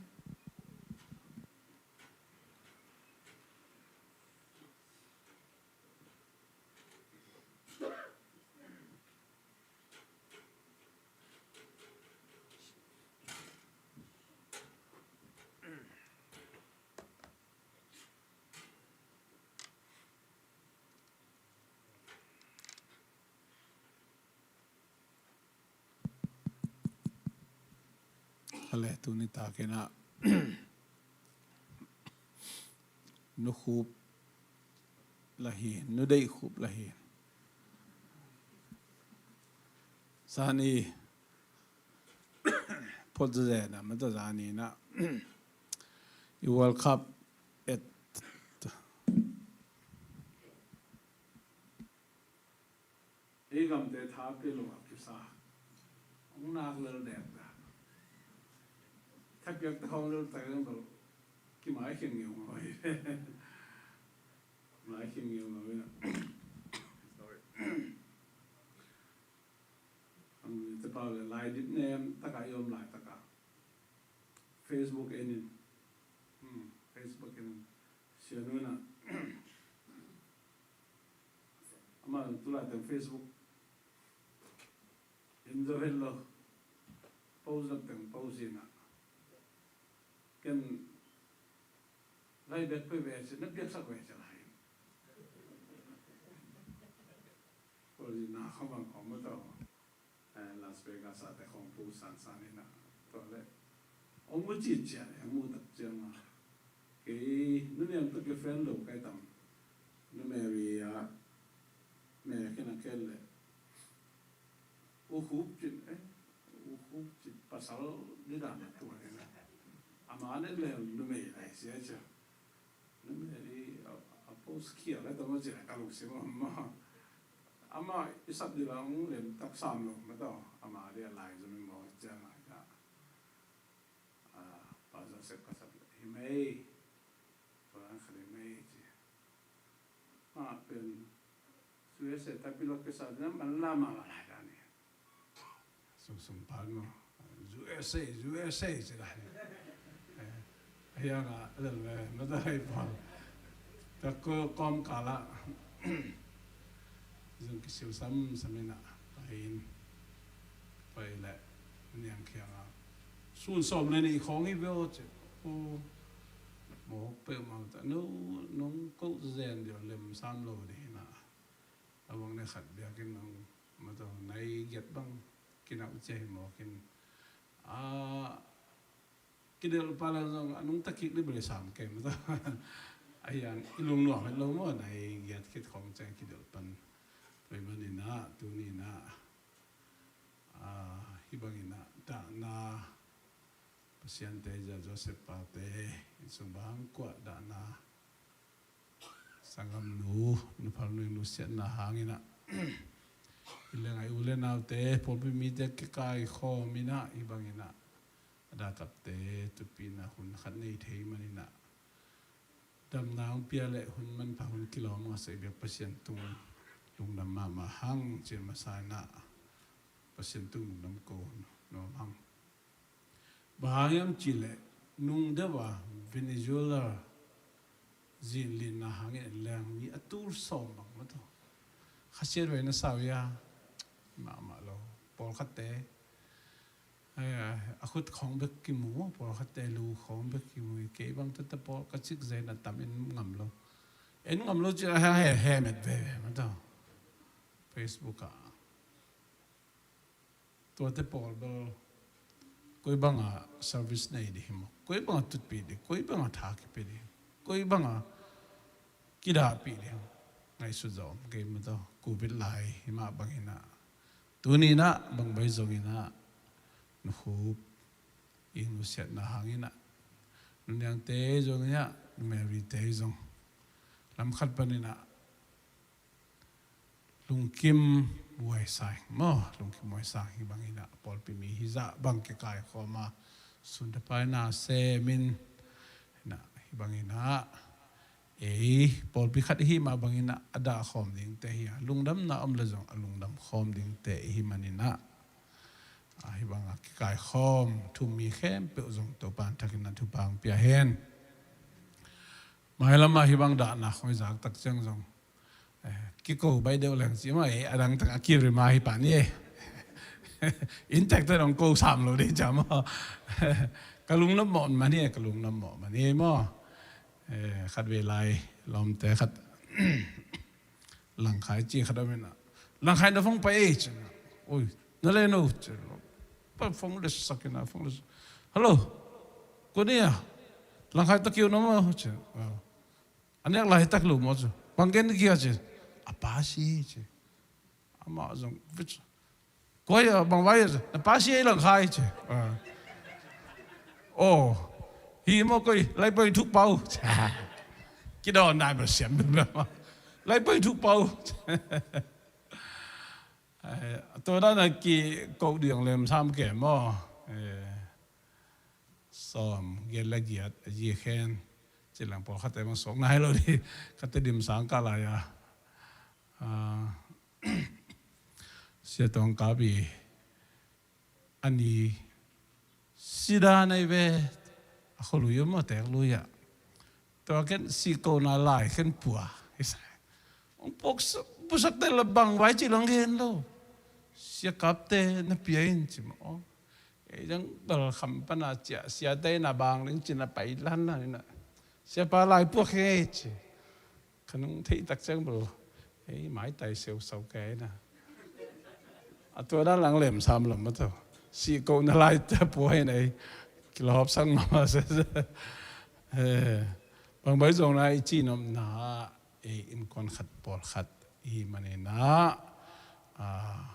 Ale, tuni takin ah Nu Khup la hi, Nu Deih Khup la hi. Zani phot zazen a, mata zani na i World Cup et ei gamte tha pia lo a kisa. Hong nak lel dek ta. Tha piak ta hong lel ta, hong bel kimai khin ngiungau hi. Kimai khin ngiungau hi. Sorry. Ang te pa le lai dip nem taka i om lai taka Facebook en in. Hmm, Facebook en in. Sianu na. Ama tulai teng Facebook in zo het lo. Post lak teng post in a. Ken lai bek pe ve ci, na piaksak ve ci lai. Post in a khawm ang khawm ma tawh. Eh, Las Vegas ah te khawng pu sansan in a, tua le hong mu cin cian, hong mu tak ciang a, kei Nu Niang tawh kei friend lo kai tam, Nu Mary a, me khen a ken le, U Khup cin, eh, U Khup cin pasal ni dan a tua in a, ama ne le Nu Mary lai sia cia. Na meri a, a post khial a tawh ma ci a ka lungsim a om maw. Ama i sap ding la hong lem tak sam lo ma tawh. Ama ding a lai zom in maw ciang a ka. A, Pa Joseph ka sap hi mei. Tua khat hi mei ci. Ma pen U S A tapi lo kisa ding man la ma ma lai dan hi. Sungsung pan maw. U S A, U S A ci lai. Eh, a hiang a lel ve, mata hai pan. Tua ko kawmkal ah zong kisil samsam in a, pai in, pai leh niang khiang a, Sun sawm le nih khawng hi ve aw ci. Mawk peuhmah ta, no, nong koh zen deuh lem sam lo ding hi na. A bang ne khat biakinn nong, mataw, nai giat bang kinauh cia hi mawk in. A kidelh pa le zong a nungta kik dih bel sam kei, mataw. A hiang i lungnuam het lo maw, nai giat khit khawng ciang kidelh pan. Tua hi manin ah tuni in ah, a, hih bangin ah dahna Pasian te zia Joseph Pate in sung bang kuah dahna, sanggamnu, nu Phalnui nusiatna hangin ah i le ngai u le naute, pawlpi mite kikaikhawm in ah hih bangin ah a dakapte tupina hun khat nei thei manin ah damna hong pia le hun manpha hun kilawm ngasak i biak Pasian tung lungdam mahmah hang, cin masa in ah Pasian tung lungdam ko nuam hang. Bang hang hiam cih leh nung deuh a Venezuela zinlinna hangin en leng mi a tul sawm bang mataw. Khasiat vei na sau ia, mahmah lo. Pawlkhatte, eh, a khut khawng bek kimu, pawlkhatte lu khawng bek kimu. Kei bang tata pawl ka cik zei na tam en ngam lo. En ngam lo cih a he, he met veve mataw. Facebook ah tuate pawl bel koi banga service nei dih hi maw, koi banga tutpih dih, koi banga tha kipia dih, koi banga kidahpih dih, ngaihsut zawh om kei mataw. Covid lai hi mah bangin ah tuni in ah bang bai zongin ah nukhup i nusiatna hangin ah nuniangte zongin ah numerite zong lamkhat panin ah lungkim buaisang maw, lungkim buaisang hi bangin ah pawlpi mi hizah bang kikaikhawm a, suntapai na semin, na hi bangin ah ei pawlpi khat ihi mah bangin ah a dahkhawm dingte hi a, lungdamna om le zong a lungdam khawm dingte ihi manin ah, a, hih bangah kikaikhawm thu mi khempeuh zong Topa in thakin ah thupha hong pia hen. Mailam ah hih bang dahna khawng i zak tak ciang zong, eh, kiko baih deuh leng ci maw, eh, a dang tak a kiri mah hi pah ni, eh. Inntekte dong ko sam lo ding cia maw. Ka lungnuam mawh man hi, ka lungnuam mawh man hi maw. Eh, khat vei lai lawmte khat Langkhai ci khat om in ah, Langkhai na phone pai ei ci. Oi, na le no ci. Pa phone le sak in ah, phone le sak. Hello. Kua ni a? Langkhai ta kiu na maw ci. Ah. A nek lai tak lo maw ci. Bang gen kia ci. A pa si ci. Amah zong vit. Koi a bang vai a ci. Na pa si ei Langkhai ci. Ah. Oh. Hi maw koi, lai poi thuk pau. Kidawn nai ba siam. Lai poi thuk pau. Eh, tua dan a kiko ding lem sam ke maw. Eh, sawm giat le giat a zi khen. Ci lang pawlkhatte bang suak nai lo dih. Khatte dim sang ka lai a. Ah, Sia Tawng Kap i a ni sida nei ve, a kholui om a tek lui ah. Tua ken sikona lai ken pua. Hong puak pusak te la bang vai ci lang gen lo. Sia Kapte na pia in ci maw. Ei dang bal kham pana cia siate na bang ling ci na pai lan na ina. Sia pa lai puak he ci. Ka nung theih tak ciang bel ei maitai seusau kei na. A tua dan lang lem sam lam mataw. Sihkohna lai ta pua hi na ei kilawp sang mama se. Eh, bang bai zong na i ci nopna ei innkuan khat pawlkhat i hi manin ah, ah,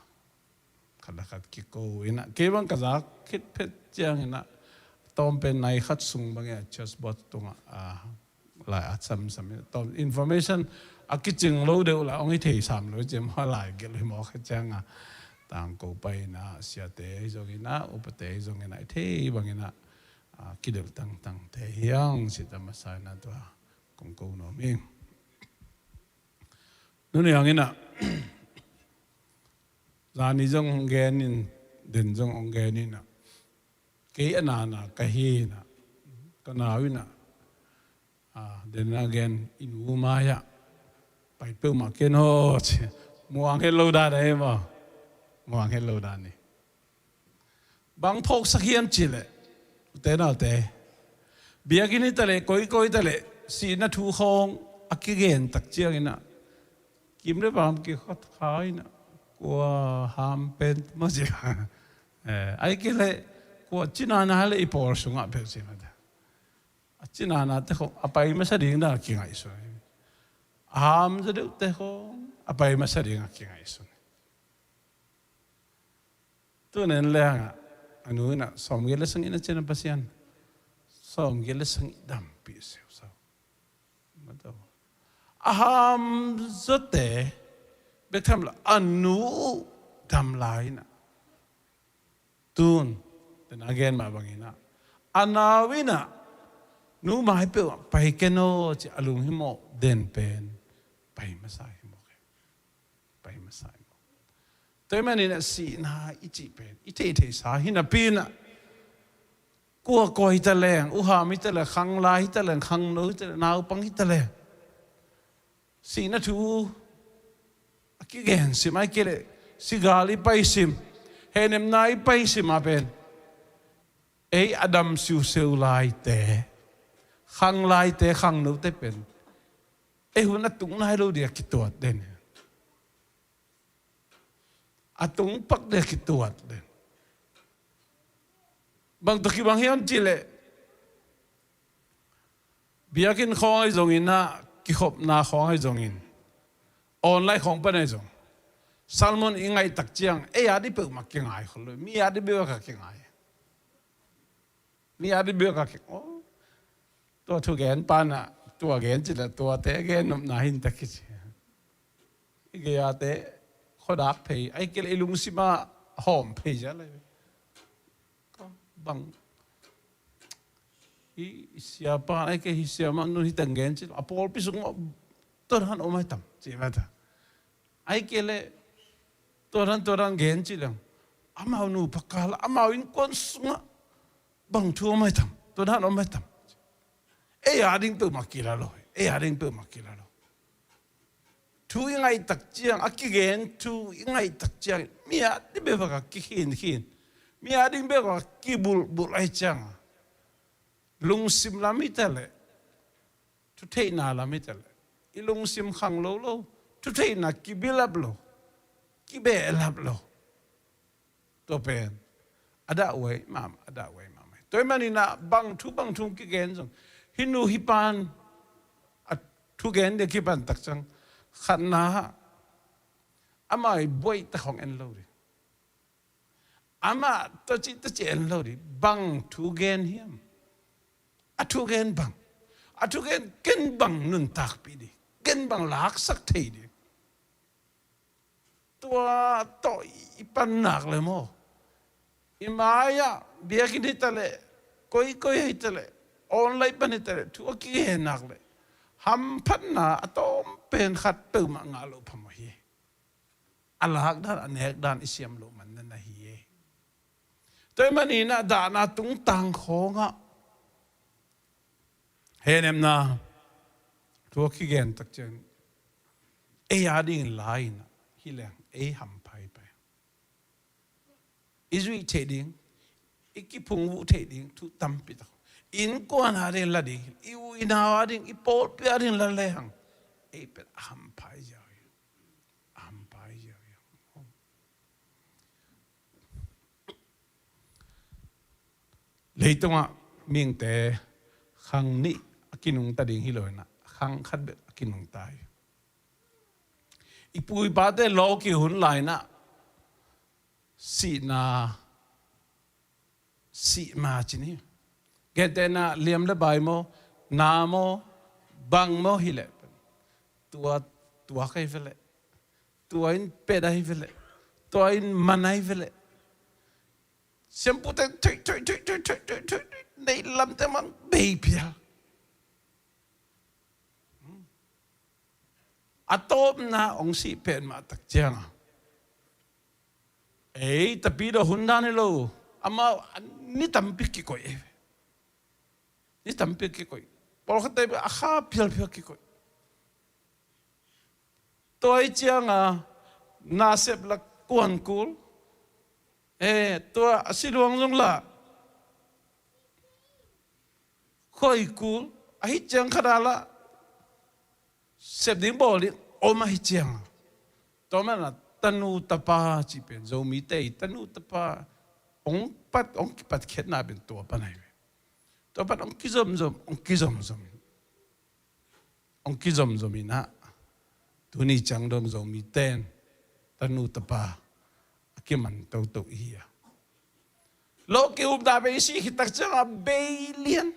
khat le khat kiko in ah, kei bang ka zak khit phet ciangin ah, tawm pen nai khat sung bangin ah church board tungah, ah, lai a samsam in ah, tawm information a kicing lo deuh lah hong i thei sam lo ciam, lai gelh hi mawk hi ciang ah, tangko pai in ah, siate hi zongin ah, upate hi zongin ah, i thei bangin ah, ah, kidelh tangtangte hi hang cih ta masa in ah tua kong ko nuam ing. Nuni hangin ah, zani zong hong gen in, den zong hong gen in ah, kei a nana ka hi in ah, ka nau in ah, ah, den a gen in u mai ah, pai peuhmah ken haw ci, muang het lo dan a hi maw, muang het lo dan hi. Bang phawksak hiam cih leh, Ute naute, biakinn hi taleh, koikoi taleh, sihna thu khawng a kigen tak ciangin ah, kim le vam kikhot kha in ah, kua ham pen maw ci. Eh, ahih kei leh kua cinana le i pawl sungah peuh ci mah ta. A cinanate khawng a pai masa ding dan a kingaihsun. A ham zaw deuhte khawng a pai masa ding a kingaihsun. Tu nen leng ah, a nu in ah sawmgiat le sagih na cih ciang Pasian, sawmgiat le sagih dampih siusau. A ham zawte bek tham lo, a nu uh dam lai in ah, tun, den a gen mah bangin ah, a nau in ah, nu mai peuh ah pai ken aw ci a lunghimawh den pen pai masa hi mawk hi. Pai masa hi mawk. Tua ahih manin ah sihna i cih pen i theihtheihsa hi napi in ah, kua kua hi taleng, u ham hi taleng, khanglai hi taleng, khangno hi taleng, naupang hi taleng, sihna thu a kigen sim, ahih kei leh sigal i pai sim, hehnepna i pai sim ah pen, ei a dam siuseu laite, khanglaite, khangnote pen, ei hun a tung nai lo ding a kituat den hi. A tung pak ding a kituat den. Bang tawh kibang hiam cih leh, biakinn khawng ahi zongin ah, kikhopna khawng ahi zongin, online khawng pan ahi zong, sermon i ngaih tak ciang ei a ding peuhmah kingai khol lo, mi a ding peuhmah ka kingai. Mi a ding bek a ki, aw, tua thugen pa in ah, tua gen cih leh tuate gen nopna hi in ta kici. I gei-ate khuadak phei, ahih kei leh i lungsim ah hawm phei zel lai. Bang hi, i siapa in, ahih kei leh hi siamah nun hi teng gen cih leh, a pawlpi sungah tua dan om ahi tam ci mah ta. Ahih kei leh tua dan, tua dan gen cih leng, amau nupa kal ah, amau innkuan sungah bang thu om ahi tam, tua dan om ahi tam. Ei a ding peuhmah kila lo, ei a ding peuhmah kila lo. Thu i ngaih tak ciang, a kigen thu i ngaih tak ciang, mi a ding bek a kikhinkhin, mi a ding bek a kibulhbulh ahih ciang a, lungsim lam hi ta leh, thutheihna lam hi ta leh, i lungsim khang lo lo, thutheihna kibilap lo, kibehlap lo. Tua pen a dahhuai mahmah, a dahhuai mahmah. Tua ahih manin ah bang thu bang thu kigen zong, hih nu hih pa in a thugen ding kipan tak ciang, khatna, amah i buaih tak hong en lo ding. Amah tawh cih tawh cih en lo ding. Bang thu gen hiam? A thugen bang, a thugen ken bang nuntakpih ding, ken bang laksak thei ding. Tua tawh i pan nak leh maw, i mai-ah biakinn hi ta leh, koikoi hi ta leh, online pan hi ta leh, thu a kigen nak leh, hamphatna a tawm pen khat peuhmah ngah loh phamawh hi. A lakdan, a nekdan i siam loh man na hi e. Tua ahih manin ah dahna tungtang khawngah hehnepna thu a kigen tak ciang, ei a dingin la-in ah, hi leng ei hampha hi pai. I zuih theih ding, i kiphungvuh theih ding thu tampi tak, innkuan a ding la ding, i u i nau a ding, i pawlpi a ding la lehang, ei pen a hampha hi ziau hi. A hampha hi ziau hi. Leitungah mihingte khang nih a kinungta ding hi lo-in ah, khang khat bek a kinungta hi. I pu i pate lawki hun lai-in ah, sihna, sihna cih hi. Gentehna, liam le bai maw, na maw, bang maw hi leh, tua, tua ka hi ve leh, tua in pet ahi ve leh, tua in man ahi ve leh, siampute thuih thuih thuih thuih, nei lamte man bei phial. A tawpna hong sih pen mah tak ciang a, ei, Tapidaw hun dan hi lo, amau a ni tampi kikoih ei ve. Ni tampi kikoih. Pawlkhatte a kha phialphial kikoih. Tua ahih ciang a, nasep la kuan kul. Eh, tua a si luang zong la, Koi kul, ahi ciang khat a lah sep ding bawl ding om ahi ciang. Tua mana tanu tapa cih pen Zomite i tanu tapa hong pat, hong kipat khiatna pen tua pan ahi ve. Tua pan hong kizomzom, hong kizomzom in, hong kizomzom in ah, tuni ciang dong Zomite in tanu tapa a kiman toto i hi a. Lawh ki-upna bei si khit tak ciang a bei lian.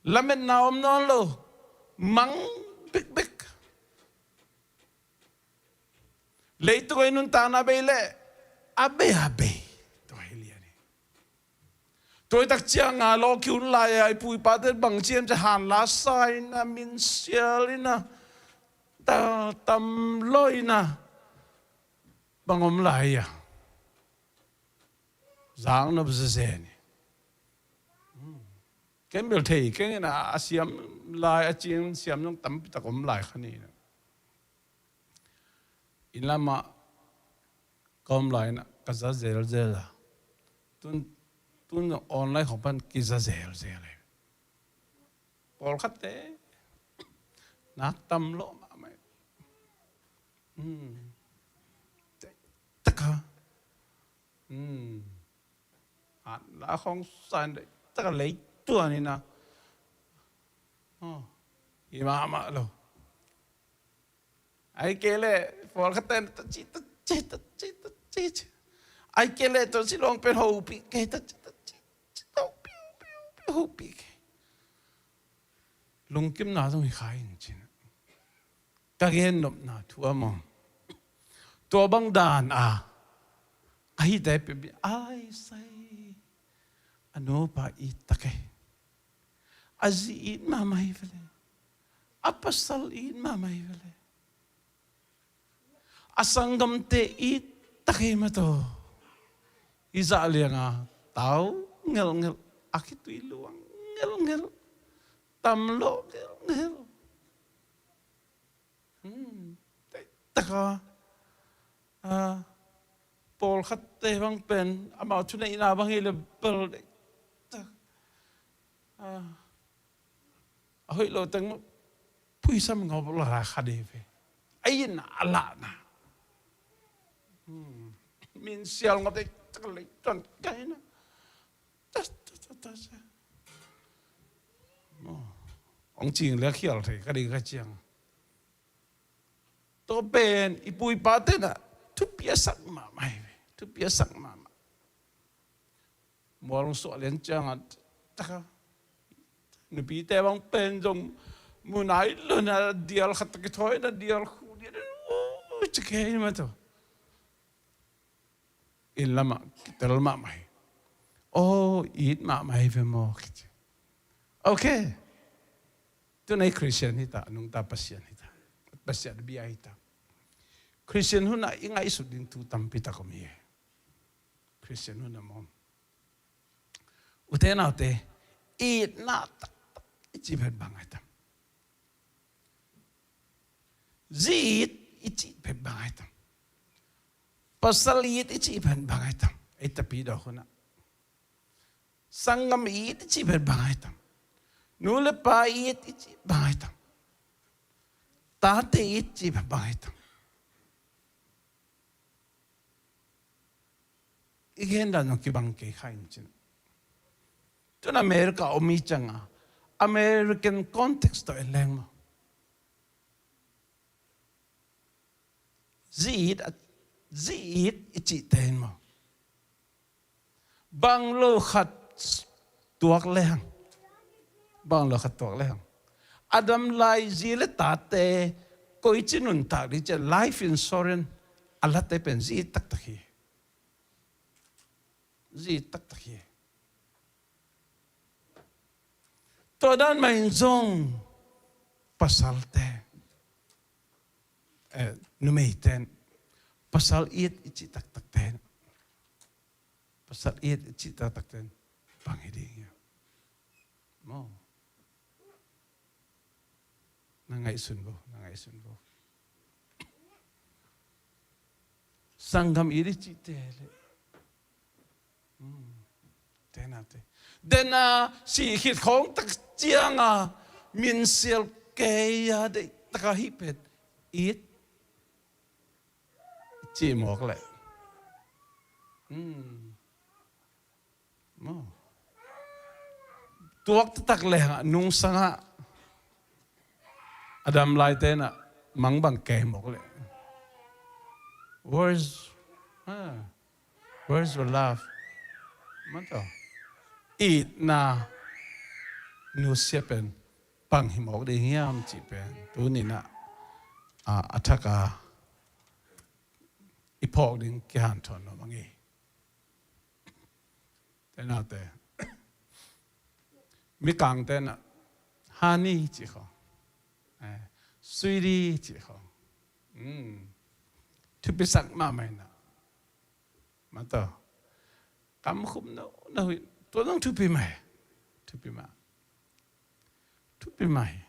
Lametna om nawn lo. Mang bekbek. Leitung ei nuntakna bei leh a bei a bei. Tua hi lian hi. Tua hi tak ciang a lawh ki-up lai a i pu i pate bang ciam ciah hanla sa in a, minsial in a, ta, tam lo in a, bang om lai a. Zang nop zezen hi. Ken bel thei keng in a, a siam lai a cing siam zong tampi tak om lai kha ni. Inn lamah ka om lai in a ka za zelzel a. Tun, tun online khong pan kiza zelzel a. Pawlkhatte nak tam lawh mahmah. Hmm. Taka. Hmm. Hanla khong sa in taka lei tuan in a. Oh. Hi mahmah lo. Ai kei leh pawlkhatte in taci, taci, taci, taci. Ai kei leh taci lawng pen hopih kei, taci, taci, taci, hopih, hopih, hopih, hopih kei. Lungkimna zong hi kha in cin. Ka gen nopna thu a maw. Tua bang dan a, a hite pen bia ai sai. A nupa it tak e. A zi it mahmah hi vele. A pasal it mahmah hi vele. A sanggamte it tak e maw taw. I zah liang a tau ngelngel. A khitui luang ngelngel. Tam lawh ngelngel. Hmm, deihtak a, a, pawlkhatte bang pen amau thuneihna bang hi leh bel deihtak. A, a hoih lo teng mah phuisam ngawp lo la kha dei ve. A itna a lahna. Hmm, minsial ngawp deihtak lei tuan kaina. Ta, ta, ta, ta, ta. Maw. Hong cing leh khial thei ka ding ka ciang. Tua pen i pu i pate in a thupi a sak mahmah hi ve. Thupi a sak mahmah. Mual hong suah lian ciang a taka. Nupite bang pen zong mu nai lo in a dial khat tak i thawi in a dial khu dial. Ui, ci kei maw taw. Inn lamah kitel mahmah hi. Oh, it mahmah hi ve maw kici. Okay. Tun ei Christian hi ta, nungta Pasian hi ta. Pasian bia hi ta. Christian hun ah i ngaihsut ding thu tampi tak om hi. Christian hun ah maw. Ute naute, itna taktak i cih pen bang ai tam. Zi it i cih pen bang ai tam. Pasal it i cih pen bang ai tam. Ei Tapidaw hun ah. Sanggam it i cih pen bang ai tam. Nu le pa it i cih bang ai tam. Tate it i cih pen bang ai tam. I gen dan zong kibang kei kha in cin. Tun America om i ciang a, American context tawh en leng maw. Zi it, a, zi it i cihte in maw. Bang lo khat tuak lehang. Bang lo khat tuak lehang. A dam lai zi le tate koici nuntak ding ci a life insurance a late pen zi it taktak hi. Zi it taktak hi. Tua dan mah in zong pasalte, eh, numeite in pasal it i cih taktakte in. Pasal it i cih taktakte in bang hi ding hiam? Maw. Na ngaihsun vo, na ngaihsun vo. Sanggam it i cihte le. Hmm. Te na te. Dena si khit khawng tak cianga minsial kei a deih taka hih pen it cih mawk leh. Hmm. Maw. Tuak taktak leh nungsangah a dam lai tenah mangbang kei mawk leh. Where's, ah, where's your love? Mataw. Itna nusia pen bang hi mawk ding hiam cih pen tuninah a, a thaka i phawk ding kihanthawn nuam a ngei. Tenate. Mikang tenah honey cih khawng. Eh, sweetie cih khawng. Hmm. Thupisak mahmah inah. Mataw. Kam khum no, no hi. Tua zong thupi mah hi. Thupi mah. Thupi mah hi.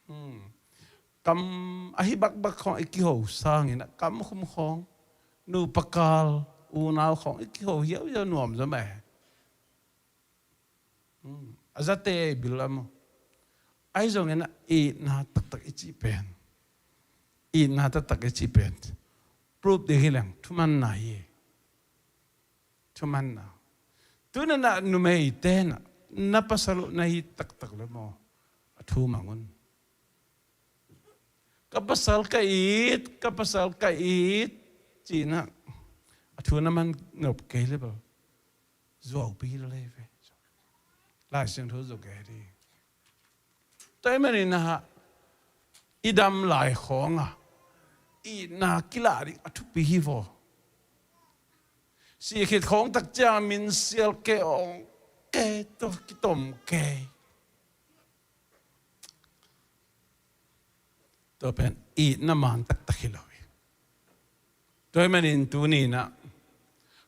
Hmm. Kam ahi bakbak khawng i kiho sangin a kam khum khawng, nupa kal, unau khawng i kiho hiauhiau nuam zaw mah hi. Hmm. A zate bil a maw. Ahi zongin a itna taktak i cih pen. Itna taktak i cih pen. Proof ding hi leng, thumanna hi. Thumanna. Tuninah numei tenah na pasal uh na it taktak le maw. A thu mang un. Ka pasal ka it, ka pasal ka it. Cinah. A thu na man nop kei le bel. Zuaupi le ve. Lai Siangtho zong kei di. Tua ahih manin ah i dam lai khawng a itna kilah ding a thupi hi vaw. Si khit khawng tak ciang minsial kei awng kei tua kitom kei. Tua pen itna man taktak hi lo hi. Tua ahih manin tuni inah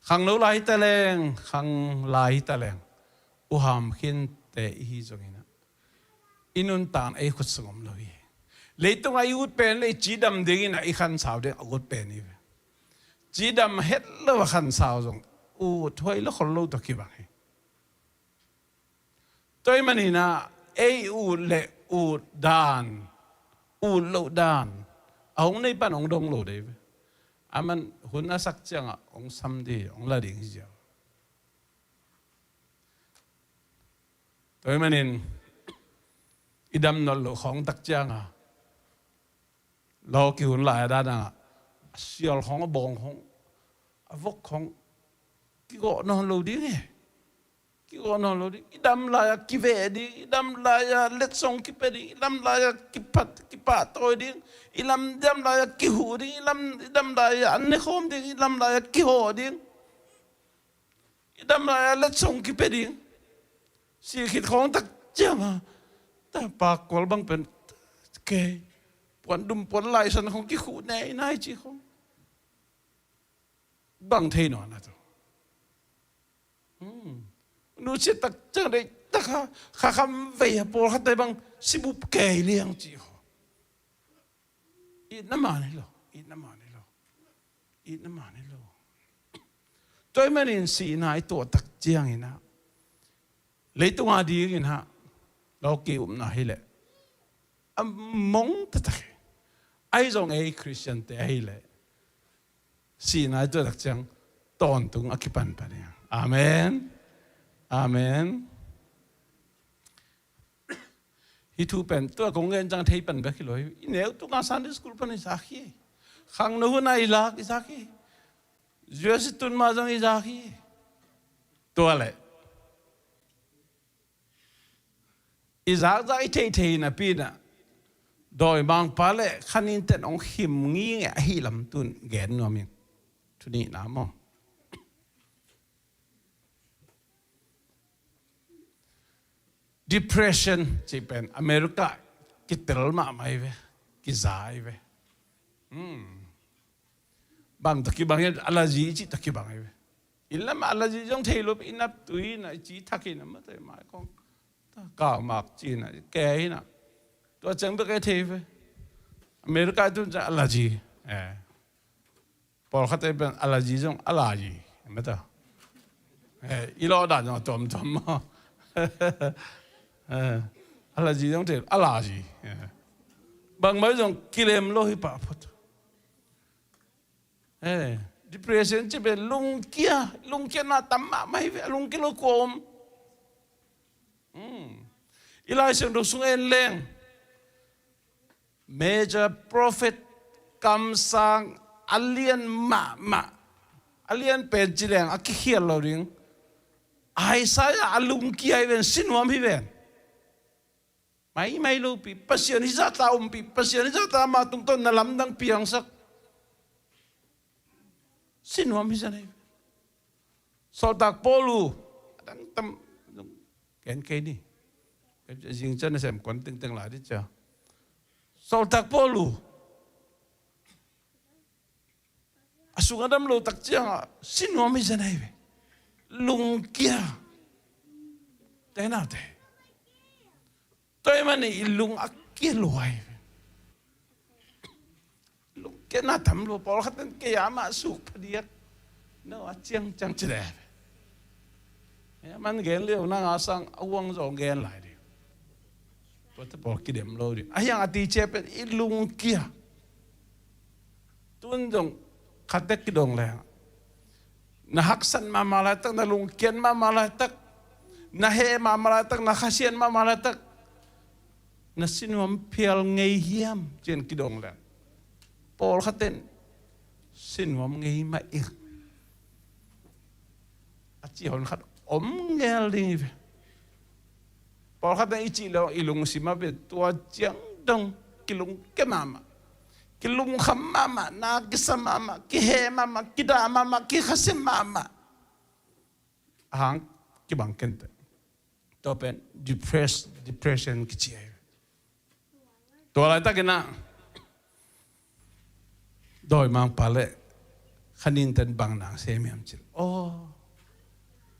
khangno lai hi ta leng, khang lai hi ta leng, uham khinte ihi zongin ah i nuntakna ei khut sung om lo hi. Leitungah i ut pen le i cidam dingin ah i khansau ding a ut pen hi ve. Cidam het lo a khansau zong ut huai lo khol lo tawh kibang hi. Tua ahih manin ah ei ut le ut dan, ut loh dan a hong nei pan hong dong lo dei ve. A man hun a sak ciangah hong sam ding, hong la ding hi ziau. Tua ahih manin i dam nawn loh khawng tak ciangah lawki hun lai a dan a sial khawng, a bawng khawng, a vok khawng kigawh nawn lo ding hi. Kigawh nawn lo ding. I dam lai-ah kiveh ding, i dam lai-ah letsong kipia ding, i dam lai-ah kiphat, kipahtawi ding, i lam, dam lai-ah kihuh ding, i lam, i dam lai-ah an nekhawm ding, i lam lai-ah kihawh ding, i dam lai-ah letsong kipia ding. Si khit khawng tak ciang a, ta pakkual bang pen kei puan dum puan laisan khawng kikhuh nei nai ci khawng. Bang thei nawn a tu. Hmm. Nusia tak ciang deih tak a, kha kham vei a pawlkhatte bang sibup kei liang ci khaw. Itna man hi lo, itna man hi lo. Itna man hi lo. Tua ahih manin sihna i tuah tak ciangin ah leitung a dingin ah lawki upna hi leh a mong taktak hi. Ahi zong ei Khristiante ahi leh sihna i tuah tak ciang tawntung a kipanpan hi. Amen. Amen. Hih thu pen tua kong gen ciang thei pan bek hi lo hi. I neu tung a Sunday school pan i zak hi. Khangno hun a i lak i zak hi. U S i tun ma zong i zak hi. Tua leh i zakzak i theithei napi-in ah dawimangpa le khanin ten hong khim ngingeh ahi lam tun gen nuam ing. Thu nihna maw? Depression cih pen America kitel mahmah hi ve, kiza hi ve. Hmm. Bang tawh kibang hi, allergy cih tawh kibang hi ve. I lam allergy zong thei lo, i nap tui na, i ci thak hi na, mate mai kong ta kau mak ci na, ke hi na. Tua ciang bek e thei ve. America tun ciang allergy. Eh. Pawlkhat ei pen allergy zong allergy. Mata. Eh, i lawh dan zong a tuamtuam maw? Eh, a la zi zong thei, a la zi. Eh. Bangmah zong kilem lo hi pah phot. Eh, depression ci pen lungkia, lungkia na tam mahmah hi ve, a lungkia lo kua om. Hmm. I Lai Siangtho sung en leng, major prophet, kamsang a lian mahmah, a lian pen ci leng a kikhial lo ding, Isaiah a lungkia hi ven, si nuam hi ven. Maimai lopi, Pasian hizahta ompih, Pasian hizahta ama tungtawn na lamdang piangsak. Si nuam hi zan hi. Sawltak Paul uh, a dang tam, gen kei ni. Zing ciang na sem kuan tengteng lai dih cia. Sawltak Paul uh, a sung a dam lo tak ciangah si nuam hi zan hi ve. Lungkia. Te naute. Tua ahih manin i lung a kia lua hi ve. Lungkia na tam lua, pawlkhat in kei a mah suk phadiak. No, a ciangciang ci leh. Hei, a man gen liau na nga sang a uang zong gen lai ding. Tuate pawl kidem lo ding. A hiang a ti cia pen i lungkia. Tun zong khatek kidong leng, na haksat mahmah laitak, na lungkian mahmah laitak, na heh mahmah laitak, na khasian mahmah laitak, na sinuam phial ngei hiam, cian kidong leng, pawlkhat in sinuam ngei mah ing. A ci hon khat om ngel ding hi ve. Pawlkhat in i cih leh i lungsim ah pen tua ciang dong kilungkia mahmah, kilungkham mahmah, na kisa mahmah, kiheh mahmah, kidah mahmah, kikhasia mahmah. A hang kibang kenteh. Tua pen depress, depression kici ahi. Tua laitakin ah dawimangpa le khaningten bang nang sem hiam cih leh, aw,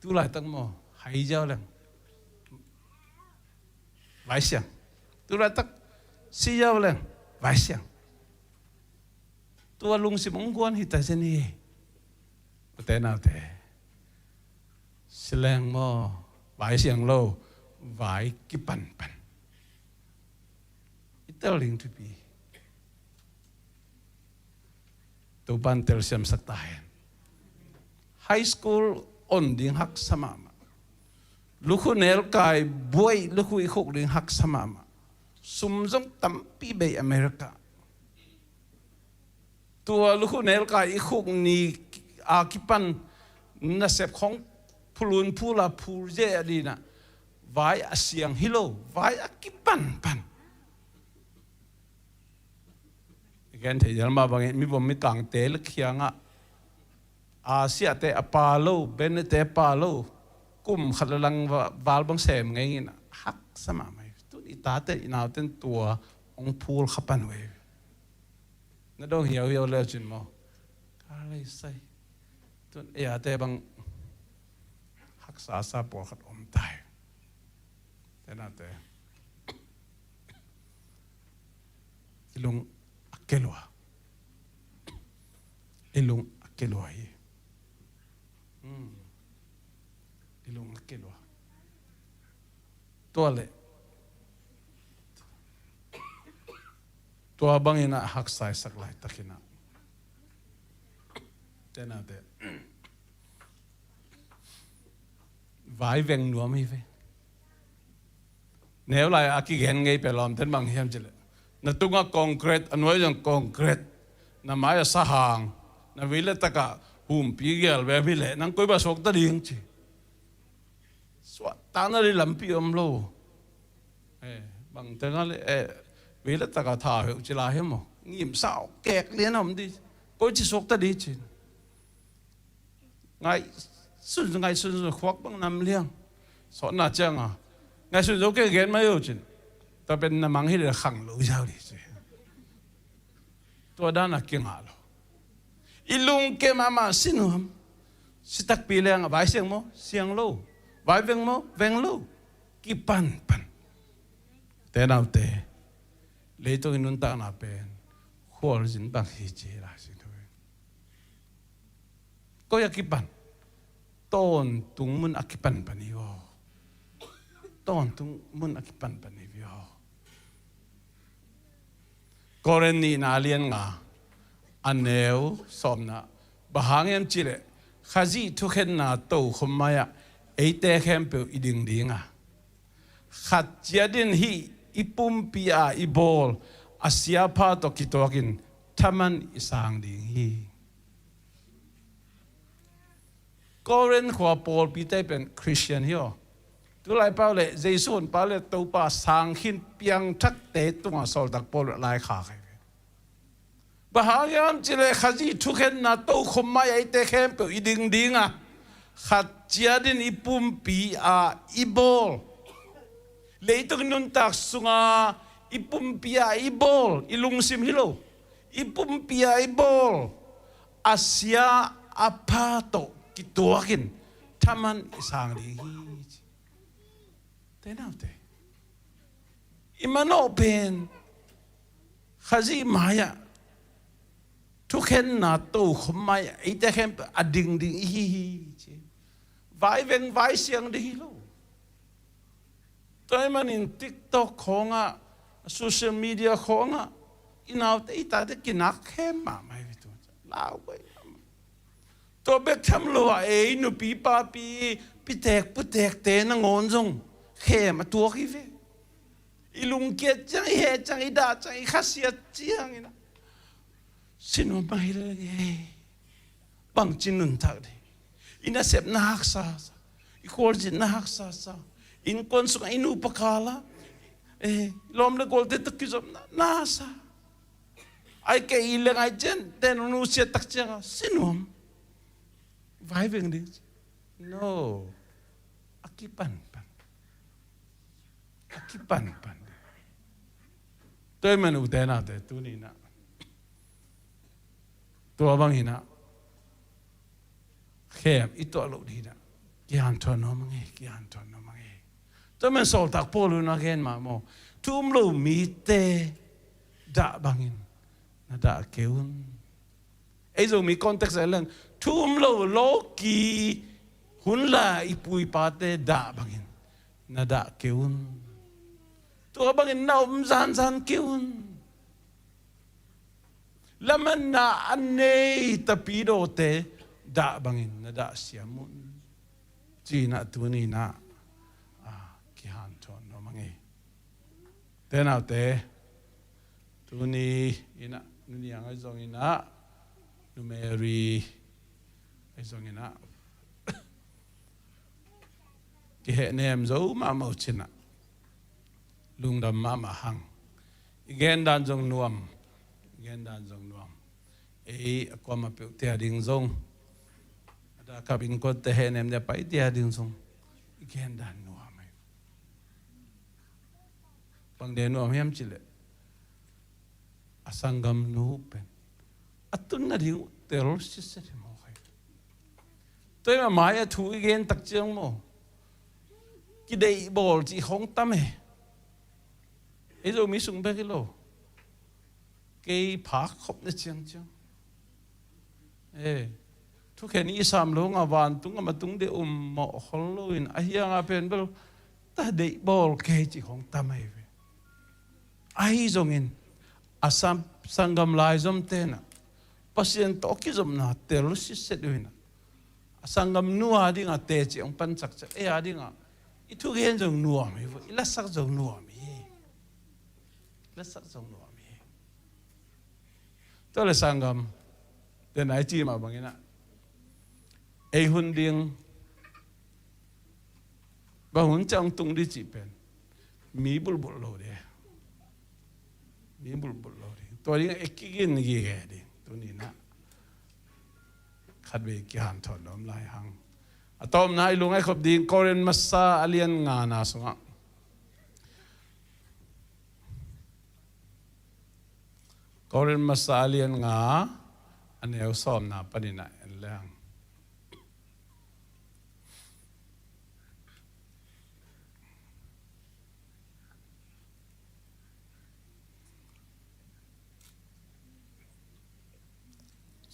tu laitak maw, hai ziau leng vaisiang. Tu laitak si ziau leng vaisiang. Tua lungsim hong guan hi ta zen hi. Ute naute, si leng maw, vai siang lo, vai kipanpan. I tel ding thupi. Topan telsiamsak ta hen. High school on ding haksa mahmah. Lukhu nelkai buai lukhu i khuk ding haksa mahmah. Sum zong tampi bei America. Tua lukhu nelkai i khuk ni a kipan nasep khong phulun phula phul ze a dinah vai a siang hi lo, vai a kipanpan. I gen thei zial mah bangin mi vom mi kangte le khiangah Asia te a pa lo, Bene te a pa lo, kum khat le lang va-, val bang sem ngei in haksa mahmah hi. Tun i tate i nauten tua hong phul kha pan uh hi. Na dong hiauhiau leu cin maw? Ka lei sai. Tun ei a te bang haksa sa pawlkhat om tai. Te naute, i lung a ke lua. I lung a ke lua hi. Hmm. I lung a ke lua. Tua le tua bangin ah haksaisak laitakin ah, te naute, vai veng nuam hi ve. Neu lai a kigen ngei pia lawmten bang hiam cih leh, na tungah concrete, a nuai zong concrete, na mai a sahang, na vei le takah humpi gial ve hi leh nang koi bah suakta ding ci. Suahtakna ding lampi om lo. Eh, bang tengah le, eh, vei le takah tha heuh ci lai hi maw? Ngimsa kek lian om ding. Koi ci suakta ding ci. Ngaihsun, ngaihsun, khuak bang nam liang. Sawtna ciang a ngaihsun zo kei gen mai uh cin. Tua pen na mang hi le khang lo ziau ding ci. Tua dan a kingah lo. I lungkia mahmah si nuam. Si takpi leng a vai siang maw? Siang lo. Vai veng maw? Veng lo. Kipanpan. Te naute, leitung i nuntakna pen khualzin bang hi ci hi lai sing thu. Koi a kipan? Tawntung mun a kipanpan hi aw. Tawntung mun a kipanpan hi aw. Korin nihna a lian nga, a neu sawmna. Bang hang hiam cih leh Khazih thukhenna tokhom mai-ah eite khempeuh i ding ding a, khat ciatin hih i pumpi-a i bawl a sia a pha tawh kituakin thaman i sang ding hi. Korin khua pawlpite pen Khristian hi aw. Tulai pau le Jesu honpa le Topa sang khin piangthakte tungah sawltak Paul laikhak hi ve. Bang hang hiam cih leh Khazih thukhenna tokhom mai-ah eite khempeuh i ding ding a, khat ciatin i pumpi-a i bawl. Leitung nuntak sunga i pumpi-a i bawl, i lungsim hi lo, i pumpi-a i bawl a sia a pha tawh kituakin thaman i sang ding hi, ci. Te naute, i manawh pen Khazih mai-ah thukhenna tokhom mai-ah eite khempeuh a ding ding i hi hi, ci. Vaiveng vaisiang ding hi lo. Tua ahih manin TikTok khawngah, social media khawngah i naute i tate kinak khem mahmah hi ve tu. Lau bai. Tua bek tham lo a, ei nupi papi, pitek putekte nangawn zong khem a tuak hi ve. I lungkiat ciang, i heh ciang, i dah ciang, i khasiat ciangin ah, sinuam bang hi leng ei, bangci nuntak ding. I nasepna haksa sa, i khualzinna haksa sa, innkuan sungah i nupa kal ah, eh, lawm le gualte tawh kizopna na sa. Ai kei i leng ai cian, te nung nusia tak ciang a sinuam. Vaiveng ding. No. A kipanpan. A kipanpan. Tua ahih manin ute naute, tuni-in ah, tua bangin ah khem i tuah loh ding in ah kihanthawn nuam ing ei, kihanthawn nuam ing ei. Tua ahih manin sawltak Paul in a gen mah maw, thu um lo mite dah bangin na dah kei un. Ei Zomi context ah leng, thu um lo lawki hun la i pu i pate dah bangin na dah kei un. Tua bangin na om zanzan kei un. Lamanna a nei tapidawte dah bangin na dah siam un, ci-in ah tuni-in ah, ah, kihanthawn nuam ing ei. Te naute, tuni-in ah, Nu Niang ahi zongin ah, Nu Mary ahi zongin ah, kihehnem zo mahmah uh cin ah, lungdam mahmah hang. I gendan zong nuam, i gendan zong nuam. Ei a kuamah peuh te a ding zong, a dah kap innkuante hehnem ding a pai te a ding zong i gendan nuam hi. Bang dia nuam hiam cih leh, a sanggamnu pen a tun nading uh tel sitset hi mawk hi. Tua ahih manin a mai-ah thu i gen tak ciang maw, kideih bawl cih khawng tam e. Ei Zomi sung bek hi lo, kei phak khop na ciangciang, eh, thukhen i sam lo ngah, vantung a matung deuh um mawh khol loin, ahi hangah pen bel ta deih bawl kei cih khawng tam ahi ve. Ahi zongin a sam, sanggam laizomte in ah Pasian tawh kizopna tel sitset uh in ah, a sanggamnu a dingah teci hong pansak ciang, ei a dingah i thugen zong nuam hi, i lasak zong nuam hi. I lasak zong nuam hi. Tua le sanggam, te nai ci mah bangin ah, ei hun ding, bang hun ciang tung ding cih pen mi bulhbulh lo ding. Mi bulhbulh lo ding. Tua ding ei kigin gige ding. Tuni-in ah khatvei kihanthawn nuam lai hang. A tawpna i lungngaih khop ding Korin masa a lian ngana sungah, Korin masa a lian nga, a neu sawmna panin ah en leng.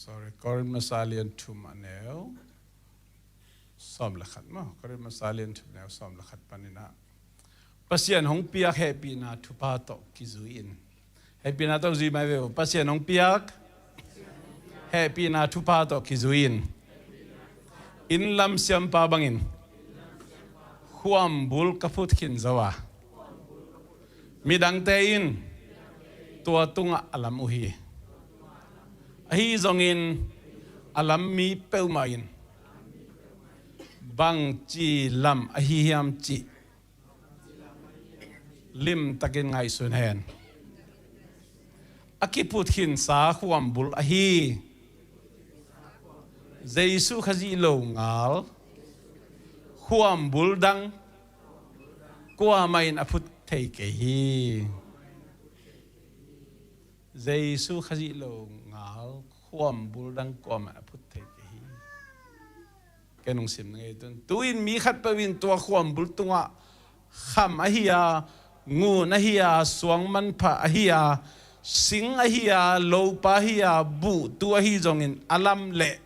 Sorry, Korin masa a lian thum, a neu Sawm le khat maw, Korin masa lian thum neu sawm le khat panin ah, Pasian hong piak hehpihna thupha tawh kizui in. Hehpihna tawh zui mai ve uh. Pasian hong piak hehpihna thupha tawh kizui in, inn lam siampa bangin khuambul ka phut khin zo a, midangte in tua tungah a lam uh hi. Ahi zongin a lam mi peuhmah in bangci lam ahi hiam cih limtakin ngaihsun hen. A kiphut khinsa khuambul ahi Jesu Khazih lo ngal khuambul dang kuamah in a phut thei kei hi. Jesu Khazih lo ngal khuambul dang kuamah in a phut thei kei hi. Ka nungsim na ngei tun. Tu-in mi khatpeuh in tua khuambul tungah kham ahi a, ngun ahi a, suang manpha ahi a, sing ahi a, lopa ahi a, buhtu ahi zongin a lam leh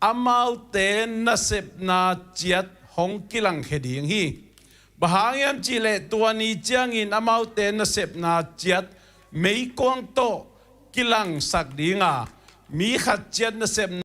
amaute nasepna ciat hong kilangkhia ding hi. Bang hang hiam cihleh tua ni ciangin amaute nasepna ciat meikuang tawh kilangsak ding a, mi khat ciat nasepna